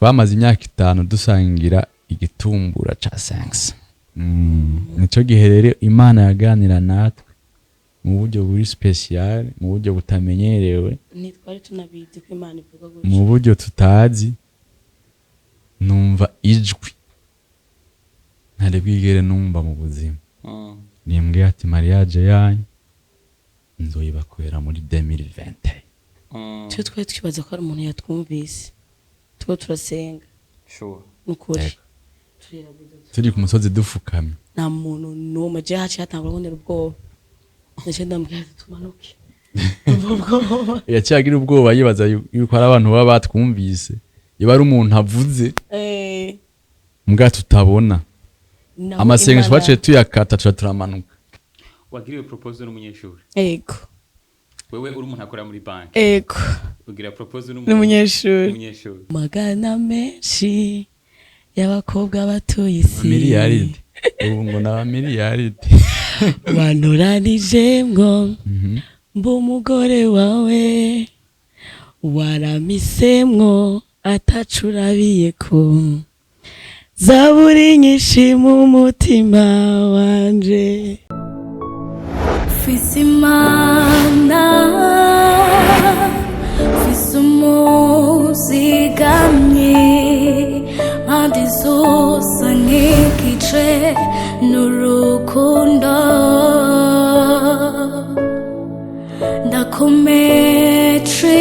Twamaze imyaka 5 dusangira igitumbura ca 5. Nico gihe rero Imana yaganira natwe mu buryo buri spécial, mu buryo butamenyerewe. Ntitwari tunabizi ko Imana ivuga gutyo. Mu buryo tutazi. Numva ijwi ntari bwigere numva mu buzima rimbwiye ati: "Mariage yanyu nzoyibakorera muri 2020." Twe twari twibaza ko ari umuntu yatwumvise tuba turasenga. Nukuri. Yego. Turiragiza. Turi ku musozi dufukamye. Nta muntu n'umwe. Je haciye hatangura kubonera ubwoba, ndetse ndamubwira ati: "Tumanuke." Umva ubwoba. Yaciye agira ubwoba, yibaza yuko hari abantu baba batwumvise, iyo ari umuntu avuze mbwa tutabona. Naho Amasengesho twaciye tuyakata, tuca turamanuka. Wagiriwe proposal n'umunyeshuri? Ego. Wewe uri umuntu akora muri banki? Ego. Ugira proposal N'umunyeshuri. n'umunyeshuri? Magana menshi y'abakobwa batuye isi. Miliyaridi, ubu ngo ni abamiliyaridi. Wantoranije ngo mbe umugore wawe, waramisemwo atacurabiye ko zaburi nyinshi mu mutima wanje. Mfise Imana, mfise umuzigamyi, mpande zose nk'igice n'urukundo. Ndakomeje,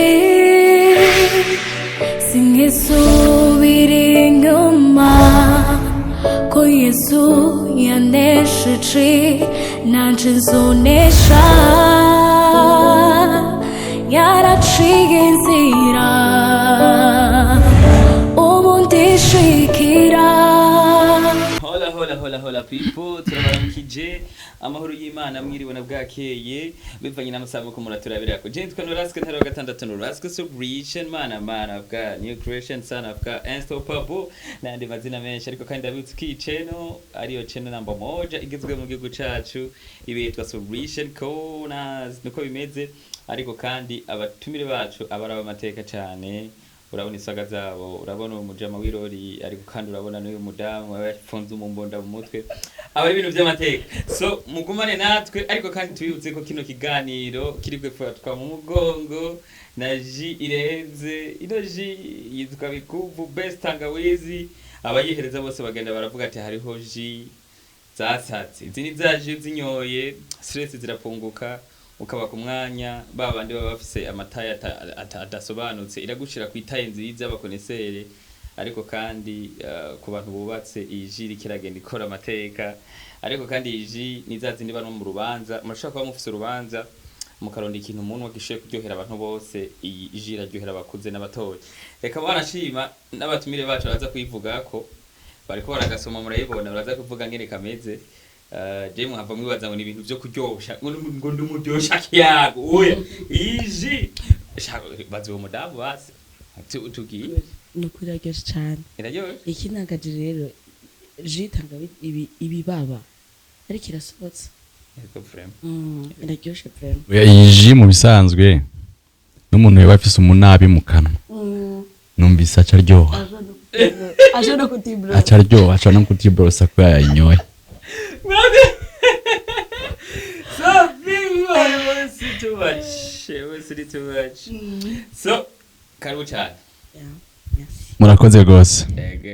sinkisubira inyuma, ko Yesu yanesheje, nanje nzonesha. Yaraciye inzira, ubu ndishikira. Hola, hola, hola, hola people, turabaramukije, amahoro y'Imana, mwiriwe na bwakeye bivanye n'amasaha muko muraturabira ko. Je nitwa Noraske ntara wa gatandatu, Noraske Celebration, mana mana bwa New Creation, son of God, Unstoppable n'andi mazina menshi. Ariko kandi ndabutse ko iyi channel ariyo channel namba moja igezwe mu gihugu cacu, ibitwa Solution Corners, niko bimeze. Ariko kandi abatumire bacu abaraba amateka cane, urabona isaga zabo, urabona uwo mujama w'irori, ariko kandi urabona n'uyu mudamu aba yafunze umumbonda mu mutwe, aba ari ibintu by'amateka. So mugumane natwe. Ariko kandi tubibutse ko kino kiganiro kiri gufatwa mu mugongo na jus irenze. Ino jus yitwa Bikuvu Best Tangawizi. Abayihereza bose bagenda baravuga ati hariho jus zasatse. Izi ni za jus zinyoye stress zirapunguka, ukaba ku mwanya. Ba bandi baba bafise ama taille adasobanutse, iragushira ku i taille nziza y'abakonesere. Ariko kandi ku bantu bubatse, iyi jus iriko iragenda ikora amateka. Ariko kandi iyi jus ni za zindi bano mu rubanza, murashobora kuba mufise urubanza mukaronda ikintu munwa gishoboye kuryohera abantu bose. Iyi jus iraryohera abakuze n'abatoya. Reka banashima n'abatumire bacu baza kuyivugako, bariko baragasoma, murayibona, baraza kuvuga ngene kameze. Je mwava mwibaza ngo ni ibintu vyo kuryosha, ngo ndi umuryosha kiyago. Oya, iyi jus shaka bazi uwo mudamu basi. Tugiye. Ni ukuri iraryoshe cane. Iraryoshe. Ikintangaje rero, jus itanga ibibaba ariko irasohotse. Yego, vraiment. Iraryoshe vraiment. Oya, iyi jus mu bisanzwe n'umuntu yaba afise umunabi mu kanwa, numvise aca aryoha. Aje no kutibro. Aca aryoha, aca no kutiborosa kubera yayinyoye. So big was too much, it was too much. So karibu cyane. Yeah, merci. Murakoze rwose. Ego.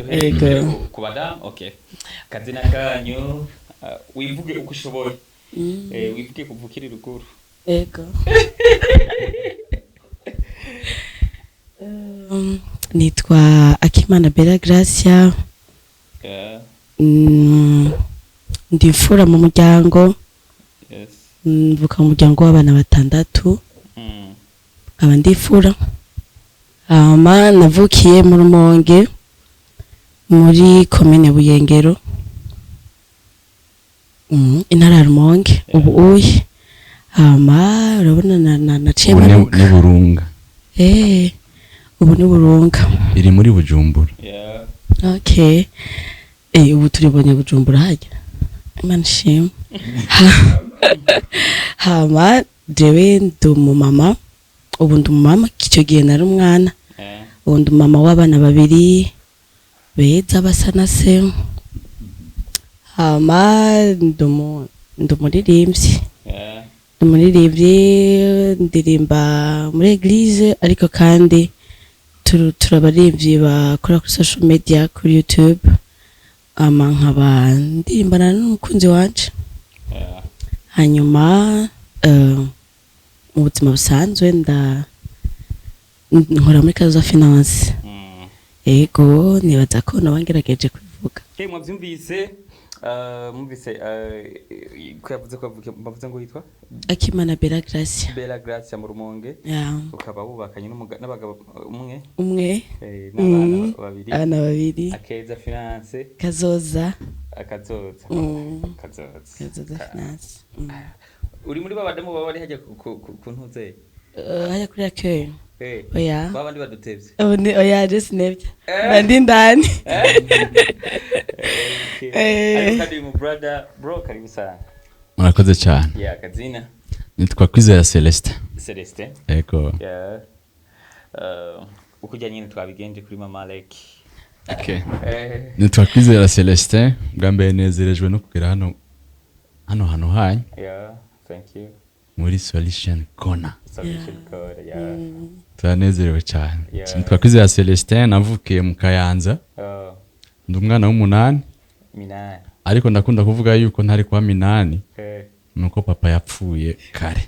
Ego. Ku badamu, okay, akazina kanyu, wivuge uko ushoboye. Wivuge kuva ukiri ruguru. Ego. Nitwa Akimana Bella Gracia. Ndi imfura mu muryango. Mvuka mu muryango w'abana batandatu. Nkaba ndi imfura. Hama navukiye mu Rumonge, muri komine Buyengero, intara ya Rumonge ubu uye. Hama urabona naciye Ubu manuka. ni Burunga. Ubu ni Burunga. Iri muri Bujumbura. Okay. Ubu turibonye Bujumbura hajya. Imana ishimwe. Hama jewe ndi umumama. Ubu ndi umumama, icyo gihe nari umwana. Ubu ndi mama w'abana babiri beza basa na se. Hama ndi umuririmbyi. Ndi umuririmbyi, ndirimba muri église, ariko kandi turi abaririmbyi bakora kuri social media, kuri YouTube. Ama nkaba ndirimbana n'umukunzi wanje. Hanyuma mu buzima busanzwe nkora muri Kazoza Finance. Ego, nibaza ko naba ngerageje kubivuga. Okay, mwavyumvise, mwumvise ko yavuze ko bavuze ngo yitwa Akimana Bella Gracia. Bella Gracia mu Rumonge. Yeah. Ukaba wubakanye n'abagabo umwe umwe n'abana babiri. Abana babiri. Akeza Finance. Kazoza. Akazoza. Kazoza. Kazoza Finance. Uri muri babadamu baba bari hajya ku ntuze? Hajya kuri accueil? Oya. Babandi badutevye. Ubu oya, je sinevye, mba ndi ndani. Okay. Ariko kandi uyu mu brother, bro, karibu sana. Murakoze cyane. Yeah, kazina? Nitwa Kwizera Celestin. Celestin. Ego. Yeah. Uko nyine twabigenje kuri Mama Lake. Okay. Nitwa Kwizera Celestin. Bwa mbere nezerejwe no kugera hano hantu hanyu Yeah, thank you. muri Solution Corner. Solution Code, yeah. Turanezerewe cyane. Nitwa Kwizera Celestin, navukiye mu Kayanza. Oh, Ndi umwana w'umunani. Minani. Ariko ndakunda kuvuga yuko ntari kuba minani, nuko papa yapfuye kare.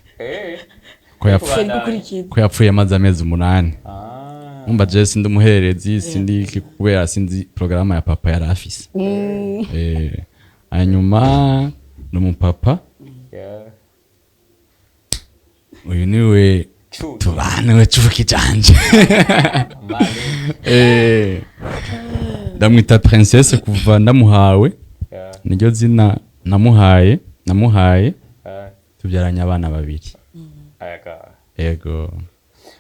Ko yapfuye Gukurikiza. Ko yapfuye amaze amezi 8. Ah. Umva, je sindi umuhererezi, sindi iki, kubera sinzi porogaramu ya papa yari afise. Hanyuma ni umupapa. Uyu niwe Chu. tubana, we cuki canje. Male. Ndamwita Princesse kuva ndamuhawe. Niryo zina namuhaye. Tubyaranye abana babiri. Aya. Ego.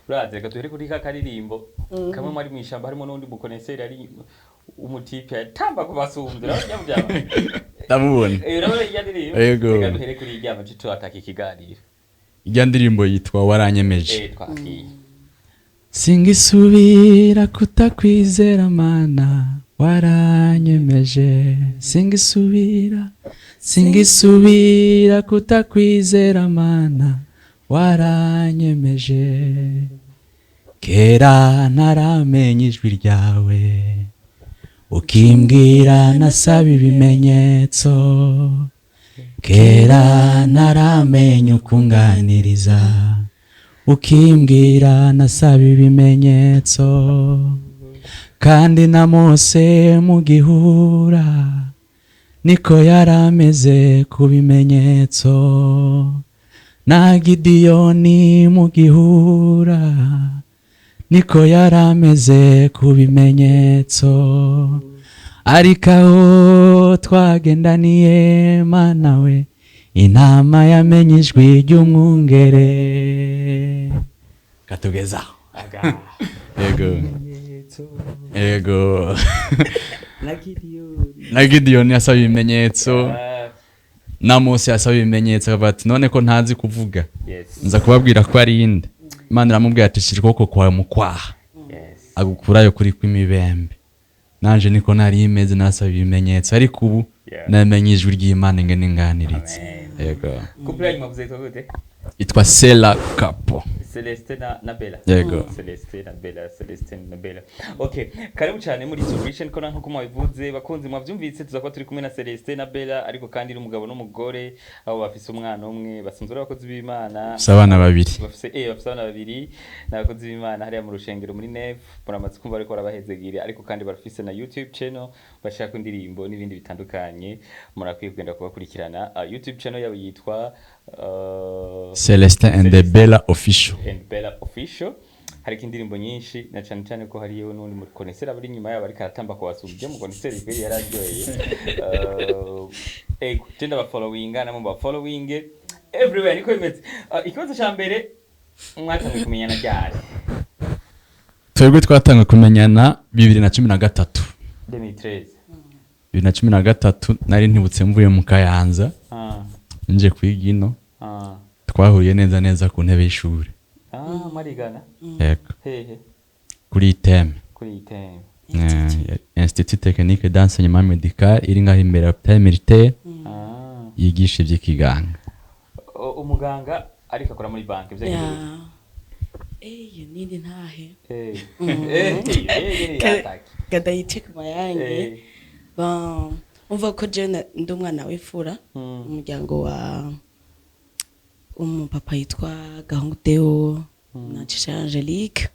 Urazi, reka duhere kuri ka karirimbo kamwe mwari mw'ishamba, harimo n'undi mukoneseri ari umutipe yatamba kubasumbya. Urabona nyamubyama? Ndamubona. Urabona irya ndirimbo? Yego. Reka duhere kuri irya mace tuhataka ikiganiro. Irya ndirimbo yitwa Waranyemeje. Twakiye. Singisubira kutakwizera, Mana, waranyemeje. Singisubira, singisubira kutakwizera, Mana, waranyemeje. Kera ntaramenya ijwi ryawe, ukimbwira nasaba ibimenyetso. Kera ntaramenya ukunganiriza, ukimbwira nasaba ibimenyetso. Kandi na Mose mu gihura niko yarameze ku bimenyetso, na Gidiyoni mu gihura niko yarameze ku bimenyetso. Ariko aho twagendaniye, Mana we, intama yamenye ijwi ry'umwungere. Katugezaho. Yego, yego. Na Gidiyoni yasaba ibimenyetso, na Mose yasaba ibimenyetso, akavuga ati: "None ko ntazi kuvuga, nza kubabwira ko ari inde?" Imana iramubwira ati: "Shira ukuboko kwawe mu kwaha, agukurayo kuri kw'imibembe." Nanje niko nari imeze, nasaba ibimenyetso, ariko ubu namenye ijwi ry'Imana ingene inganiritse. Amen. Yego. Couple yanyu mwavuze yitwa gute? Yitwa Sela Kapo. Celestin na Bella. Yego. Celestin na Bella, Celestin na Bella. Okay, karibu cyane muri Solution Corner. Nkuko mwabivuze, bakunzi, mwavyumvise, tuzakuba turi kumwe na Celestin na Bella, ariko kandi n'umugabo n'umugore, abo bafise umwana umwe, basanzwe ari abakozi b'Imana. Bafise abana babiri. Bafise abana babiri, n'abakozi b'Imana hariya mu rushengero muri Nef. Muramaze kumva ariko barabahezegire, ariko kandi barafise na YouTube channel bashaka indirimbo n'ibindi bitandukanye. Murakwiye kugenda kubakurikirana. YouTube channel yabo yitwa Celestin and the Bella Official. And Bella Official. Hariko indirimbo nyinshi, na cyane cyane ko hariyo n'undi mukoneseri abari inyuma yabo ariko aratamba ku basubye mukoneseri kweri yararyoheye. Ego, je ndabafollowinga, namwe mubafollowinge everywhere, niko bimeze. Ikibazo ca mbere, mwatanguye kumenyana ryari? Twebwe twatangiye kumenyana 2013. 2013. 2013 nari ntibutse mvuye mu Kayanza, nje kwiga ino. Twahuriye neza neza ku ntebe y'ishuri. Ah, marigana? Yego. Hehe? Kuri ITEM. Kuri ITEM. Institut Technique d'Enseignement Médical iri ngaho imbere ya Hôpital Militaire, yigisha ivy'ikiganga. Umuganga ariko akora muri banki, vyagenze gute? Ya. Eh, iyo nindi ntahe. Yataki. Gadayice ku mayange. Bon, umva ko jewe ndi umwana w'imfura, umuryango wa umupapa yitwa Gahungu Deo na Cisha Angelique.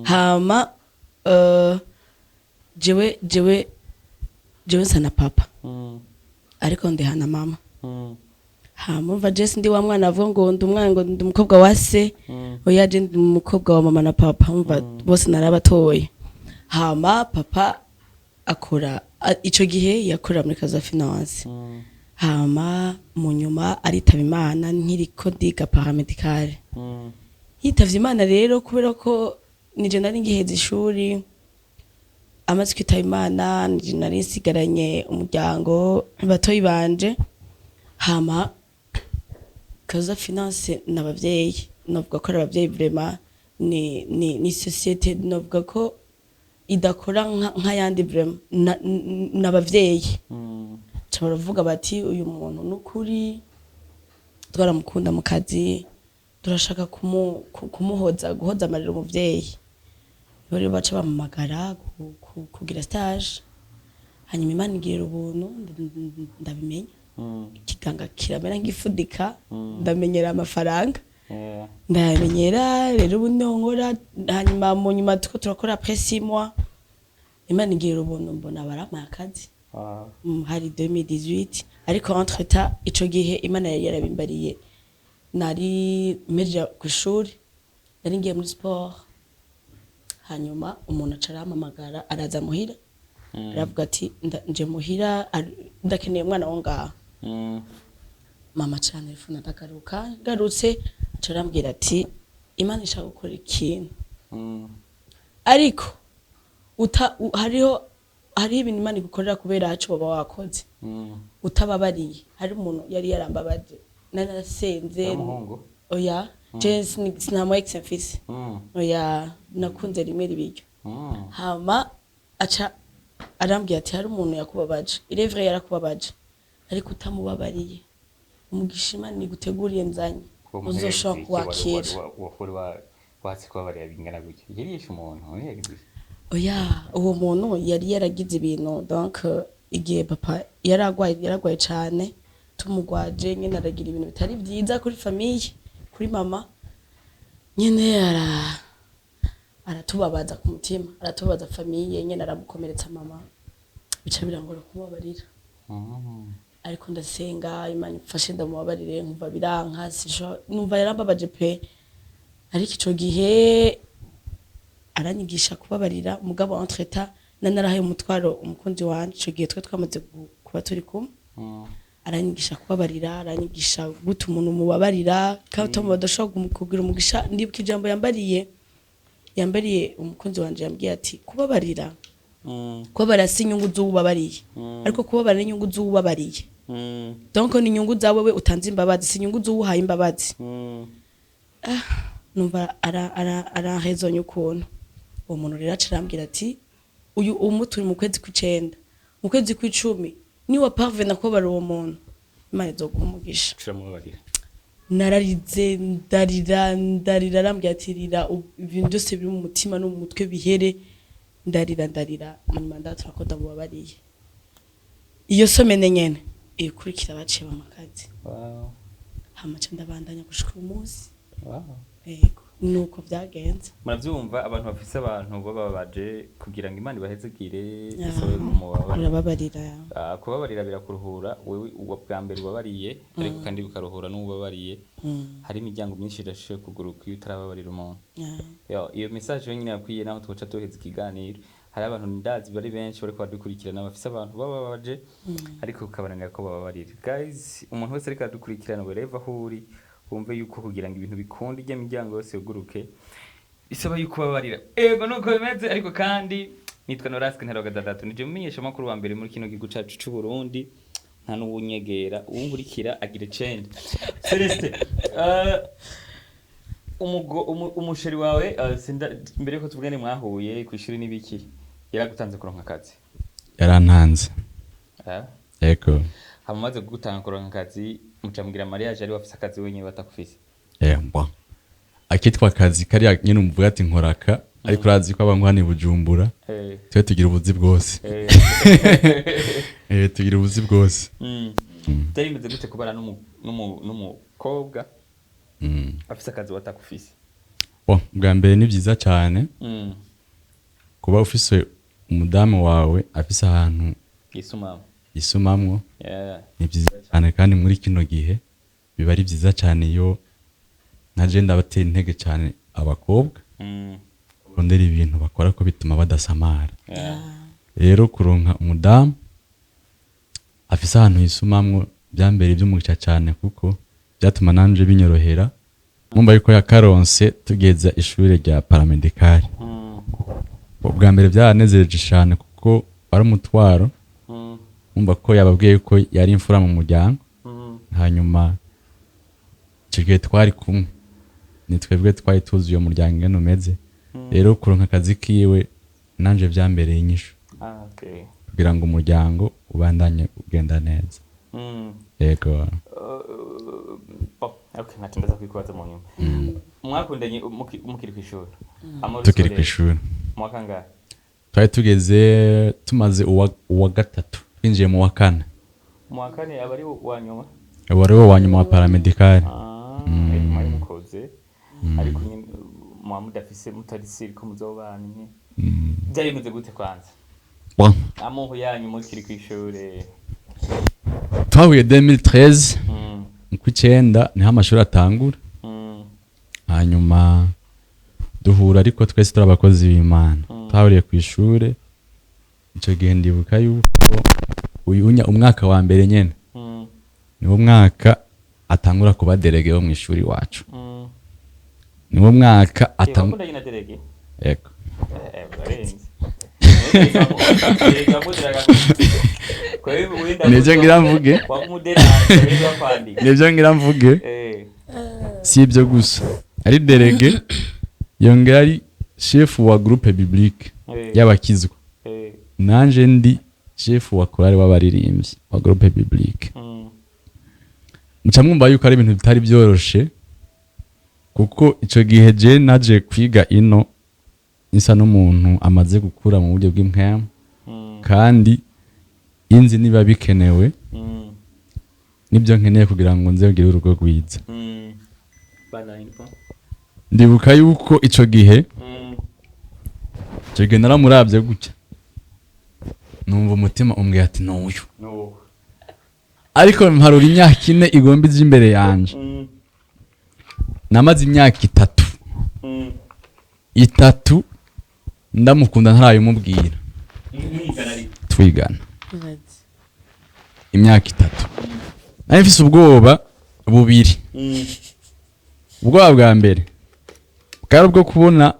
Hama jewe nsa na papa, ariko ndihana mama. Hama umva, je sindi wa mwana avuga ngo ndi umwana, ngo ndi umukobwa wa se. Oya, je ndi umukobwa wa mama na papa. Umva, bose narabatoye. Hama papa akora, ico gihe yakorera muri Kaza Finance. Hama mu nyuma aritaba Imana nkiriko ndiga paramédical. Yitavye Imana rero, kubera ko nije nari ngiheza ishuri, amaze kwitaba Imana nije nari nsigaranye umuryango, batoyi banje. Hama Kaza Finance n'abavyeyi, novuga ko ari abavyeyi vraiment, ni société novuga ko idakora nk'ayandi vraiment, n'abavyeyi. Ca baravuga bati: "Uyu muntu nukuri twaramukunda mu kazi, turashaka kumuhoza, guhoza amarira umuvyeyi." Niho rero baca bampamagara kugira stage. Hanyuma Imana igirira ubuntu, ndabimenya, ikiganga kiramera nk'ifudika, ndamenyera amafaranga, ndayamenyera. Rero ubu niho nkora. Hanyuma mu nyuma tuko turakora, après 6 mois, Imana igirira ubuntu, mbona barampaye akazi. Hari 2018. Ariko entre temps, ico gihe Imana yari yarabimbariye. Nari mpejeje ku ishuri, nari ngiye muri sport. Hanyuma umuntu aca arampamagara, araza muhira, aravuga ati: "Nje muhira, ndakeneye umwana wo ngaha." Mama aca telefone, ndagaruka. Ngarutse aca arambwira ati: "Imana ishaka gukora ikintu, ariko hariho ibintu Imana igukorera kubera haco baba wakoze utababariye." Hari umuntu yari yarambabaje, nari narasenze. Umuhungu? Oya, je sinamu ex mfise. Oya, nakunze rimwe ribiryo. Hama aca arambwira ati: "Hari umuntu yakubabaje, irevre yarakubabaje, ariko utamubabariye, umugisha Imana iguteguriye nzanye uzoshobora kuwakira." Wari watse kubabarira bingana gutya? Yari yishe umuntu, yagize iki? Oya, uwo muntu yari yaragize ibintu. Donc igihe papa yaragwaye, yaragwaye cane, tumugwaje nyene, aragira ibintu bitari vyiza kuri famille, kuri mama nyene, aratubabaza ku mutima, aratubabaza famille nyene, aramukomeretsa mama, bica birangora kumubabarira. Ariko ndasenga Imana imfashe ndamubabarire, nkumva biranka, numva yarambabaje pe. Ariko ico gihe aranyigisha kubabarira. Mugabo entre temps narahaye umutwaro umukunzi wanje. Ico gihe twe twamaze kuba turi kumwe. Aranyigisha kubabarira, aranyigisha gute umuntu mubabarira kandi badashobora kugira umugisha. Ndibuka ijambo yambariye umukunzi wanje, yambwiye ati: "Kubabarira, kubabarira si inyungu z'uwubabariye, ariko kubabarira ni inyungu z'uwubabariye." Donc ni inyungu zawe we utanze imbabazi, si inyungu z'uwuhaye imbabazi. Numva arahezonye ukuntu uwo muntu rero aca arambwira ati: "Uyu umu turi mu kwezi kw'icenda, mu kwezi kw'icumi niwa parvena kubabarira uwo muntu, Imana izoguha umugisha." Turamubabarira. Nararize, ndarira, ndarira. Arambwira ati: "Rira, ibintu byose biri mu mutima no mu mutwe bihere." Ndarira, ndarira. Nyuma ndatura ko ndamubabariye. Iyo semaine nyene ikurikira baciye bamakazi. Hama ca ndabandanya gushika uyu munsi. Yego, nuko vyagenze. Muravyumva, abantu bafise abantu bababaje, kugira ngo Imana ibahezegire bisabe kumubabarira. Urababarira. Ah, kubabarira birakuruhura wewe uwa bwa mbere ubabariye, ariko kandi bikaruhura n'uwubabariye. Hari imiryango myinshi idashoboye kuguruka iyo utarababarira umuntu. Yo, iyo message yonyine yakwiye naho twoca duheza ikiganiro. Hari abantu ndazi bari benshi bariko baradukurikirana bafise abantu bababaje, ariko ukabananira ko bababarira. Guys, umuntu wese ariko aradukurikirana, wherever aho uri, wumve yuko kugira ngo ibintu bikunde, ijya miryango yose yuguruke, bisaba yuko babarira. Ego, nuko bimeze. Ariko kandi nitwa Noraske Ntero gatandatu, nije mumenyesha makuru wa mbere muri kino gihugu cacu c'u Burundi, nta n'uwunyegera, uwunkurikira agira icenda. Celestin, Umusheri wawe, mbere yuko tuvugane, mwahuye kw'ishuri n'ibiki, yaragutanze kuronka akazi? Yarantanze. Eh? Yego. Hama amaze kugutanga kuronka akazi, muca mugira mariage ari wafise akazi wenyine batakufise? Mbwa akitwa akazi kariya nyine umuvuga ati nkoraka, ariko urazi ko abantu hano i Bujumbura twe tugira ubuzi bwose. Tugira ubuzi bwose. Byari bimeze gute kubana n'umukobwa afise akazi watakufise? Bon, bwa mbere ni byiza cyane kuba ufise umudamu wawe afise ahantu yisumamo. Yisumamwo. Ni byiza cyane, kandi muri kino gihe biba ari byiza cyane iyo nka je ndabatera intege cyane abakobwa barondera ibintu bakora, ko bituma badasamara. Rero kuronka umudamu afise ahantu yisumamwo byambere iby'umugisha cyane, kuko byatuma nanje binyorohera. Mumva yuko yakaronse tugeza ishure rya paramédical. Ubwa mbere byaranezereje cyane kuko wari umutwaro. Mumva ko yababwiye ko yari imfura mu muryango. Hanyuma icyo gihe twari kumwe, ni twebwe twari tuzi uyo muryango ingene umeze. Rero kuronka akazi kiwe nanje byambereye inyishu kugira ngo umuryango ubandanye ugenda neza. Yego. Bon, okay, ntacyo ndaza kwikubaza mu nyuma. Mwakundanye mukiri kw'ishuri? Amahoro. Tukiri Scolaire. Kw'ishuri. Mu wa kangahe? Twari tugeze, tumaze uwa gatatu, twinjiye mu wa kane. Mu wa kane aba ari uwa nyuma? Wari wo wa nyuma wa paramédical. Ah, mwari mukoze, ariko nyine muba mudafise, mutari siri ko muzobana nyine. Byari bimeze gute kwanza? Bon. Amoho yanyu mukiri kw'ishure? Twahuye 2013 mu kw'icenda, niho amashuri atangura. Hanyuma duhura, ariko twese turi abakozi b'Imana. Twahuriye ku ishure icyo gihe. Ndibuka yuko uyu umwaka wa mbere nyene niwo mwaka atangura kuba délégué wo mu ishuri iwacu. Niwo mwaka atangura. Wakundanye na délégué? Yego. Eh, urarenze. Délégué wamudiraga kwa hiyo wenda. Nivyo ngira mvuge. Wamudera kwandika. Nivyo ngira mvuge. Si ibyo gusa, ari délégué, yongera ari chef wa groupe biblique y'abakizwa. Nanje ndi chef wa chorale w'abaririmbyi wa groupe biblique. Muca mwumva yuko ari ibintu bitari byoroshe, kuko ico gihe je naje kwiga ino nsa n'umuntu amaze gukura mu buryo bw'impwemu, kandi inzi niba bikenewe nibyo nkeneye kugira ngo nze ngire urugo rwiza. Bana info. Ndibuka yuko ico gihe ico gihe naramuravye gutya, numva umutima umbwira ati n'uyu. No. Ariko mparura imyaka 4 igomba ije imbere yanje. Namaze imyaka 3 itatu ndamukunda ntarayimubwira. Mwigana ariko? Twigana. Imyaka 3 nari mfise ubwoba bubiri. Ubwoba bwa mbere bwari ubwo kubona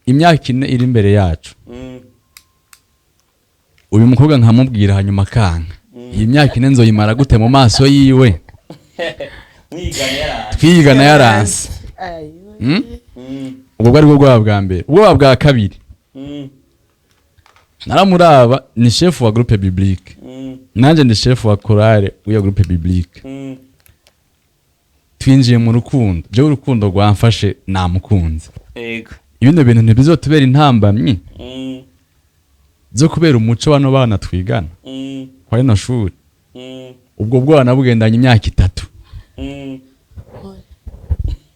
imyaka 4 iri imbere yacu, uyu mukobwa nkamubwira hanyuma akanga, iyi myaka 4 nzoyimara gute mu maso yiwe? Mwigana yaranze. Twigana yaranse. Ubwo bwari bwo bwoba bwa mbere. Ubwoba bwa kabiri, naramuraba, ni chef wa groupe biblique, nanjye ndi chef wa chorale w'iyo groupe biblique. Twinjiye mu rukundo, jewe urukundo rwamfashe, namukunze. Ibino bintu ntibizotubera intambamyi zo kubera umuco bano bana twigana kwa rino shuri? Ubwo bwana bugendanye imyaka 3,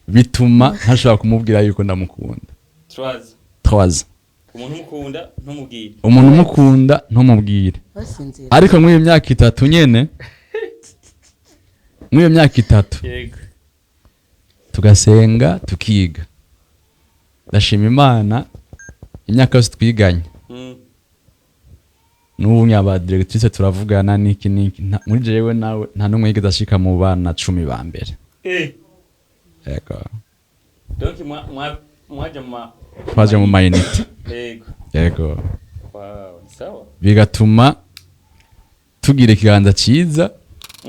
bituma ntashobora kumubwira yuko ndamukunda. Twaza. Twaza. Umuntu umukunda ntumubwire. Umuntu umukunda ntumubwire. Basinzira. Ariko muri iyo myaka 3 nyene, muri iyo myaka 3, tugasenga, tukiga. Ndashima Imana, imyaka yose twiganye, n'ubu nyaba directrice turavugana niki niki. Muri jewe nawe nta n'umwe yigeze ashika mu bana 10 ba mbere. Yego. Donc mwaja mu ma Twaje mu ma unité. Yego. Wow, sawa. Bigatuma tugira ikiganza ciza,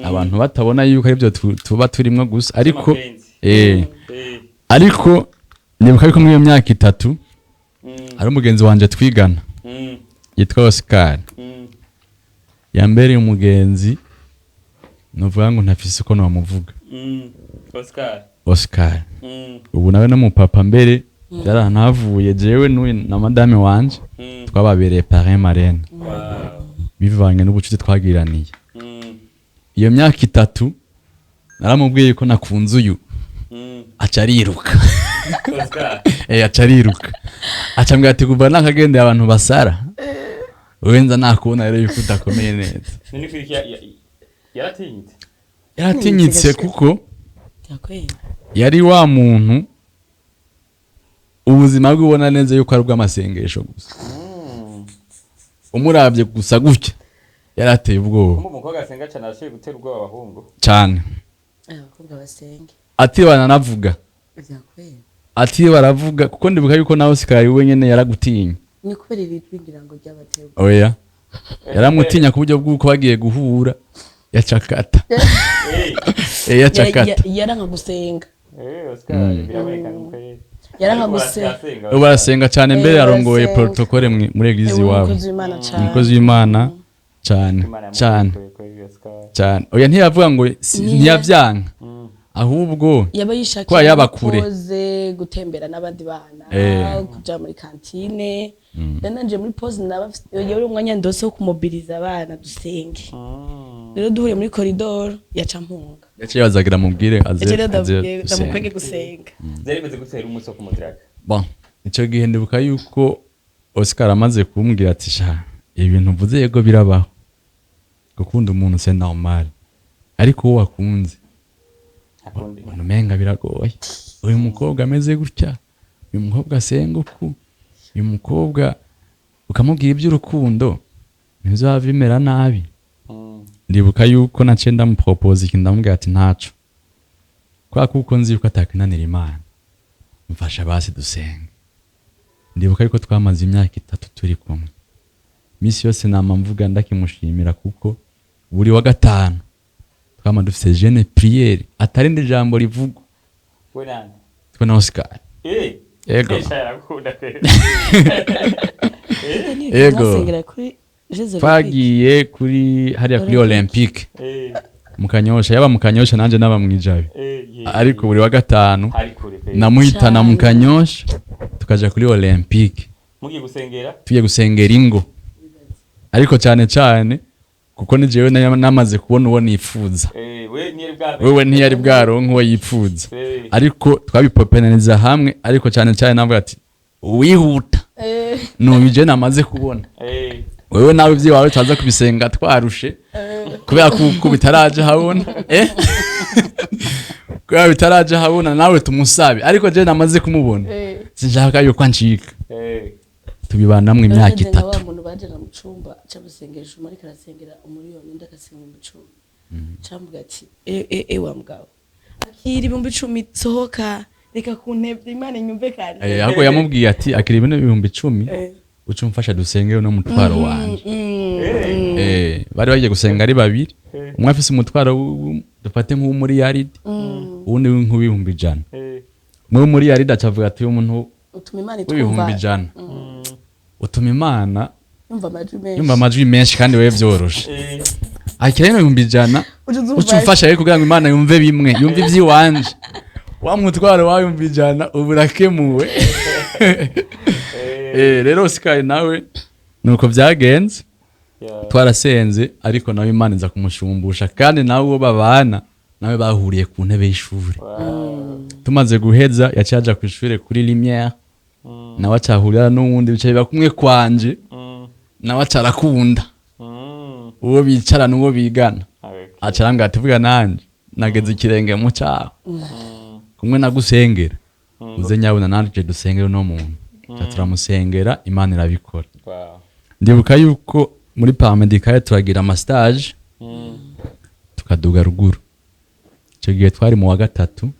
abantu batabona yuko aribyo tuba turimwo gusa, ariko Amapenzi. Ariko ndibuka yuko muri iyo myaka 3 hari umugenzi wanje twigana yitwa Oscar, yambereye umugenzi, nuvuga ngo ntafise uko namuvuga. Oscar. Oscar ubu nawe no mupapa, mbere byaranahavuye jewe n'uyu na madame wanje twababereye parrain marraine bivanye n'ubucuti twagiraniye. Iyo myaka 3 naramubwiye ko nakunze uyu, aca ariruka. Oscar. Aca ariruka, aca ambwira ati kuva nakagendeye abantu basara, wewe nza nakubona rero yuko udakomeye neza. None kwiki yaratinyitse? Yaratinyitse kuko Byakweye. yari wa muntu ubuzima bwe ubona neza yuko ari ubw'amasengesho gusa. Umuravye gusa gutya yarateye ubwoba. Kumva umukobwa asenga cyane arashoboye gutera ubwoba abahungu. Cyane. Abakobwa basenge. Ati bananavuga. Byakweye. Ati baravuga kuko ndibuka yuko nawe Oscar we nyene yaragutinya. Ni kubera iri jwi ngira ngo ryabateye. Oya, yaramutinya ku buryo bw'uko bagiye guhura yacakata. Yacakata. Yaranka gusenga. Oscar biraboneka kweli. Yaranka gusenga. Ubu barasenga cyane mbere, yarongoye barasenga. protocole muri église iwabo. Umukozi w'Imana cyane. Umukozi w'Imana cyane cyane cyane. Oya, ntiyavuga ngo ntiyavyanka, ahubwo yaba yishakiye Kuba yaba kure. pause, gutembera n'abandi bana, kuja muri cantine. Rero nanje muri pause naba yari umwanya ndose wo kumobiriza abana dusenge. Rero duhuye muri corridor yaca mpunga. Yaciye bazagira mubwire aze Yaciye aze ndamukwege dusenge. gusenga. Byari bimeze gutera umunsi wo kumudraga? Bon, icyo gihe ndibuka yuko Oscar amaze kumbwira ati sha, ibintu mvuze yego birabaho, gukunda umuntu c'est normal, ariko uwo wakunze Akundi. ubona umenga biragoye. Uyu mukobwa ameze gutya, uyu mukobwa asenga uku, uyu mukobwa ukamubwira iby'urukundo ntibizaba bimera nabi. Ndibuka yuko naciye ndamupropose ikintu, ndamubwira ati ntaco, kubera kuko nzi yuko atakinanira Imana, mfasha basi dusenge. Ndibuka yuko twamaze imyaka 3 turi kumwe. Misi yose nama mvuga ndakimushimira, kuko buri wa gatanu twama dufise jeûne prière, atarindi jambo rivugwa. We nande? Twe na Oscar. Yego. Sha, yarakunda kweli. Yego. Mwasengera kuri Jeux Twagiye kuri hariya kuri Olympique mu Kanyosha, yaba mu Kanyosha nanje naba mwijabe. Ariko buri wa gatanu hari kure kweli. namuhitana mu Cane. Kanyosha tukaja kuri Olympique. Mugiye gusengera? Tugiye gusengera ingo, ariko cyane cyane kuko ni jewe namaze kubona uwo nifuza. We ntiyari bwa Wewe ntiyari bwaronke uwo yifuza. Ariko twabipopenaniza hamwe, ariko cyane cyane navuga ati uwihuta nubu je namaze kubona. Wewe nawe iby'iwawe tuza kubisenga twarushe, kubera kuko bitaraje habona, kubera bitaraje habona nawe tumusabe, ariko je namaze kumubona, sinshaka yuko ancika. Tubibanamwo imyaka Nka 3. wa muntu bajana mu cumba c'amasengesho, umwe ariko arasengera umuriyoni, undi agasenga mu cumba, cambuga ati e e e, wa mugabo, akira 10,000, sohoka, reka kuntebya, Imana inyumve kare. Ahubwo yamubwiye ati akira ibintu 10,000, uca umfasha dusenge uno mutwaro wanje. Bari bagiye gusenga ari babiri, umwe afise umutwaro dufate nk'uw'umuri yaridi, uwundi nk'uw'ibihumbi 100. Umwe wo muri yaridi acavuga ati uyu muntu utuma Imana w'ibihumbi itwumva ijana utuma Imana yumva amajwi menshi. Yumva amajwi menshi kandi wewe vyoroshe. Akira bino 100,000, Uca uzumva. Uca umfasha rero kugira ngo Imana yumve bimwe, yumve ivy'iwanje, wa mutwaro wa 100,000 ubu urakemuwe. Rero Oscar nawe nuko byagenze. Twarasenze, ariko nawe Imana iza kumushumbusha, kandi nawe uwo babana nawe bahuriye ku ntebe y'ishuri. Tumaze guheza yaciye aja ku ishure kuri Lumière, nawe acahurira n'uwundi, bicaye biba kumwe kwanje, nawe aca arakunda uwo bicarana, uwo bigana. Aca arambwira ati vuga nanje nageze ikirenge mu cyaho kumwe nagusengera, uze nyabuna nanje dusengere uno muntu. Aca turamusengera, Imana irabikora. Ndibuka yuko muri paramédical turagira amastage, tukaduga ruguru. Icyo gihe twari mu wa gatatu,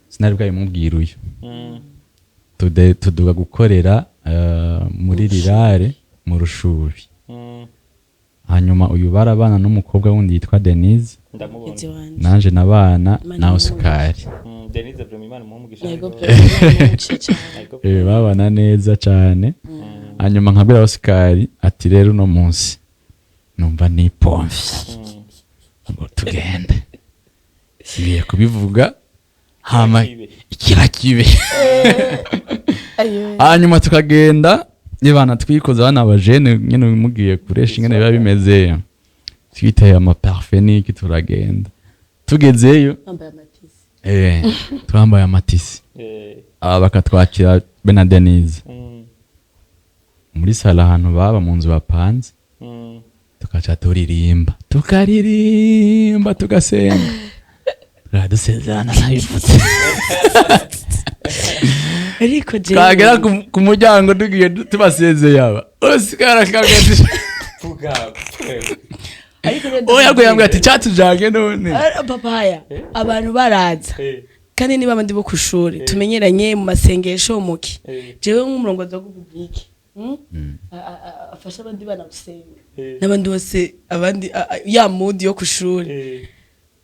sinari bwabimubwira uyu. Tuduga gukorera muri rirare mu Rushubi. Hanyuma uyu barabana n'umukobwa wundi yitwa Denise. Ndamubona. Mugenzi wanje. Nanje nabana Imana na imuhe. Oscar. Denise vraiment Imana imuhe umugisha. Yego. Ariko- Pe, Imana cyane. Ariko- Babana neza cyane. Hanyuma nkabwira Oscar ati: "Rero uno munsi numva nipomvye ngo tugende, ngiye kubivuga hama Kibe. ikiba kibe." Ayo. Hanyuma tukagenda nibana twikoza bana abajene nyene, mugiye kuresha ingene biba bimeze, twiteye amaparfum niki, turagenda. Tugezeyo, Wambaye amatisi. Twambaye amatisi. Aba bakatwakira be na Denise muri sala ahantu baba mu nzu bapanze. Tukaca turirimba, tukaririmba, tugasenga, turadusezerana ntabivutse. Ariko jewe Twagera ku muryango tugiye tubasezeye, aba Oscar akabwira ati: Vuga. Ariko rero "Oya," ngo yambwira ati: "Cyatujage none." Ah, papaya, abantu baraza kandi niba abandi bo ku ishuri tumenyeranye mu masengesho muki, jewe nk'umurongozi wa public, afasha abandi bana gusenga n'abandi bose, abandi ya mood yo ku ishuri,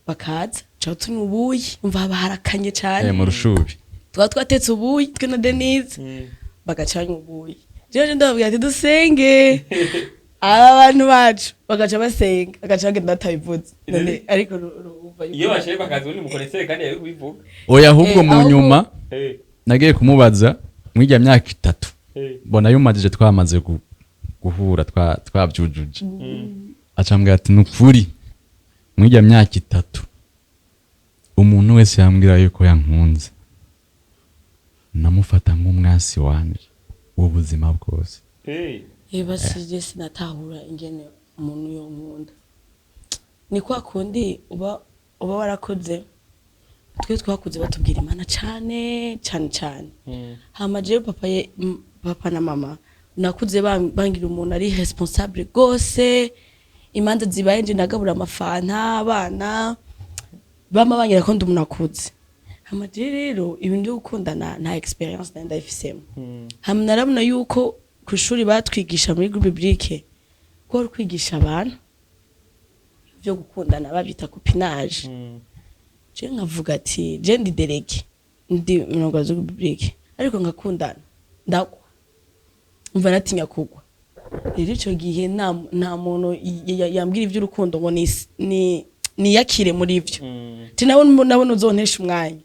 bakaza ca tunywa ubuyi, umva haba harakanye cane. Mu rushubi. Twaba twatetse ubuyi twe na Denise, bagaca banywa ubuyi, jewe ndababwira ati: "Dusenge aba bantu bacu," bagaca basenga, bagaca bagenda batabivuze. None ariko urumva yuko Iyo bashaye bakaza ubundi mukoresere kandi yari kubivuga. Oya, ahubwo mu ahubwo- nyuma nagiye kumubaza muri myaka 3, mbona yumajije twamaze guhura, twabyujuje, acambwira ati: "Nukuri muri ijya myaka 3 umuntu wese yambwira yuko yankunze namufata nk'umwasi wanje w'ubuzima bwose." Basi je sinatahura ingene umuntu yonkunda. Ni kwa kundi uba warakoze, twe twakuze batubwira Imana cane cane cane. Hama jewe papa ye, papa na mama nakuze bangira umuntu ari responsable gose. Imanza zibaye nje nagabura amafanta abana, bama bangira ko ndi umuntu akuze. Hama jewe rero ibintu byo gukundana nta expérience nari ndabifisemo. Hama narabona yuko ku ishuri batwigisha muri groupe biblique ko wari kwigisha abantu byo gukundana babyita copinage. Je nkavuga ati: "Je ndi délégué, ndi umurongozi wa biblique, ariko ngakundana ndagwa." Umva, natinya kugwa. Rero ico gihe nta muntu yambwira ivy'urukundo ngo niyakire muri ivyo. Ti nabona uzontesha umwanya,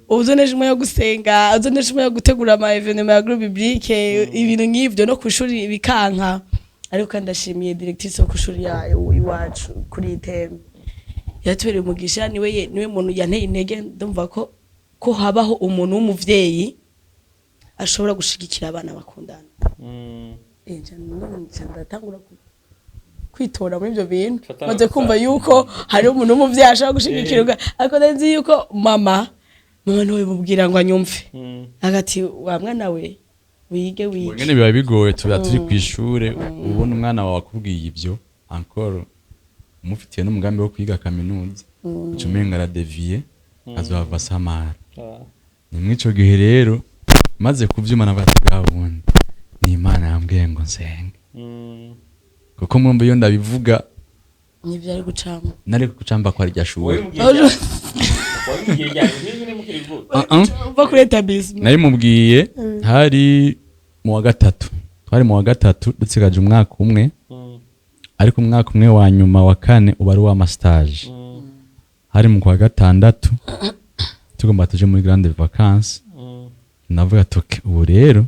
uzontesha umwanya wo gusenga, uzontesha umwanya wo gutegura ama événement ya groupe biblique, ibintu nk'ivyo, no kw'ishuri bikanka. Ariko kandi ndashimiye directrice wo kw'ishuri yayo iwacu kuri iyi thème, yatubereye umugisha. Niwe muntu yanteye intege. Ndumva ko habaho umuntu w'umuvyeyi ashobora gushigikira abana bakundana. Nca ndatangura kwitora muri ibyo bintu. Fata Maze kumva yuko hari umuntu w'umuvyeyi ashobora gushigikirwa, ariko nzi yuko mama niwe mubwira ngo anyumve, agati: "Wa mwana we, wige, wige." Nyene biba bigoye, tuba turi ku ishure, ubona umwana wawe akubwiye ibyo, encore umufitiye n'umugambi wo kwiga kaminuza, uca umenga aradeviye, azohava asamara. Ni mw'ico gihe rero maze kuvyuma navuga ati: "Bwa bundi ni Imana yambwiye ngo nsenge," kuko mwumva iyo ndabivuga Nivyo ari gucamo. Nari kucamba kwa rya shure. Wabimubwiye ryari? Nk'izina mukiri vuba? Uh-uh. Uva kuri établissement. Nabimubwiye hari mu wa gatatu, twari mu wa gatatu, dusigaje umwaka umwe, ariko umwaka umwe wa nyuma wa kane uba ari uw'amastage. Hari mu kwa gatandatu, tugomba tuje muri grande vacances. Navuga tuke ubu rero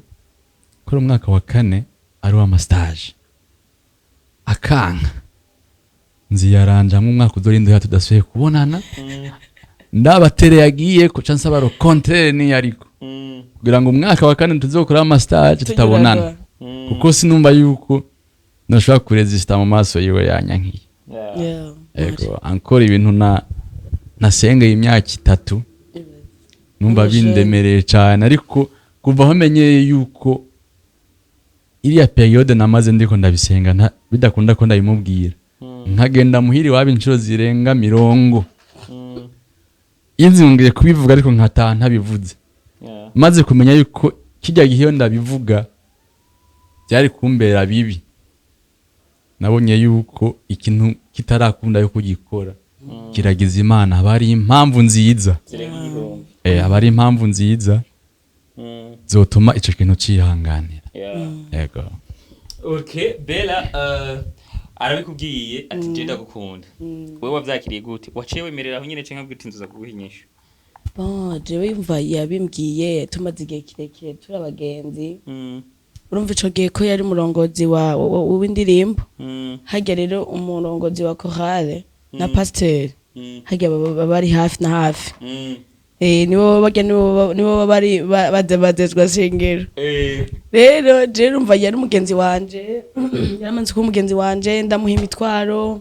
ko ari umwaka wa kane ari uw'amastage, akanka nziyaranja hamwe umwaka uzorinda uha tudasubiye kubonana, ndabatere yagiye ko ca nsaba le contraire niyo, ariko kugira ngo umwaka wa kane tuzokora amastage tutabonana, kuko sinumva yuko nashobora kurezista mu maso yiwe yanyankiye. Ego, encore ibintu na nasengeye imyaka 3 numva Ubushe. bindemereye cyane. Ariko kuva aho menyeye yuko iriya période namaze ndiko ndabisenga bidakunda ko ndabimubwira, nkagenda muhiri waba inshuro zirenga 40 inzungiye kubivuga, ariko nkataha ntabivuze. Maze kumenya yuko kijya gihe iyo ndabivuga byari kumbera bibi, nabonye yuko ikintu kitarakunda yo kugikora kiragiza Imana, haba hari impamvu nziza. Zirenga igihumbi. Aba ari impamvu nziza zotuma ico kintu cihanganira. Yego. Okay, Bella, arabikubwiye ati je ndagukunda. Wewe wavyakiriye gute? Waciye wemerera aho nyene canke abwira uti nzoza kuguha inyishu? Bon, jewe yumva yabimbwiye tumaze igihe kirekire turi abagenzi. Urumva ico gihe ko yari umurongozi wa w'indirimbo. Harya rero umurongozi wa chorale na pasteur, harya baba bari hafi na hafi. Nibo barya, nibo baba bari bazezwa shengero. Rero jewe urumva yari umugenzi wanje, yaramaze kuba umugenzi wanje, ndamuha imitwaro,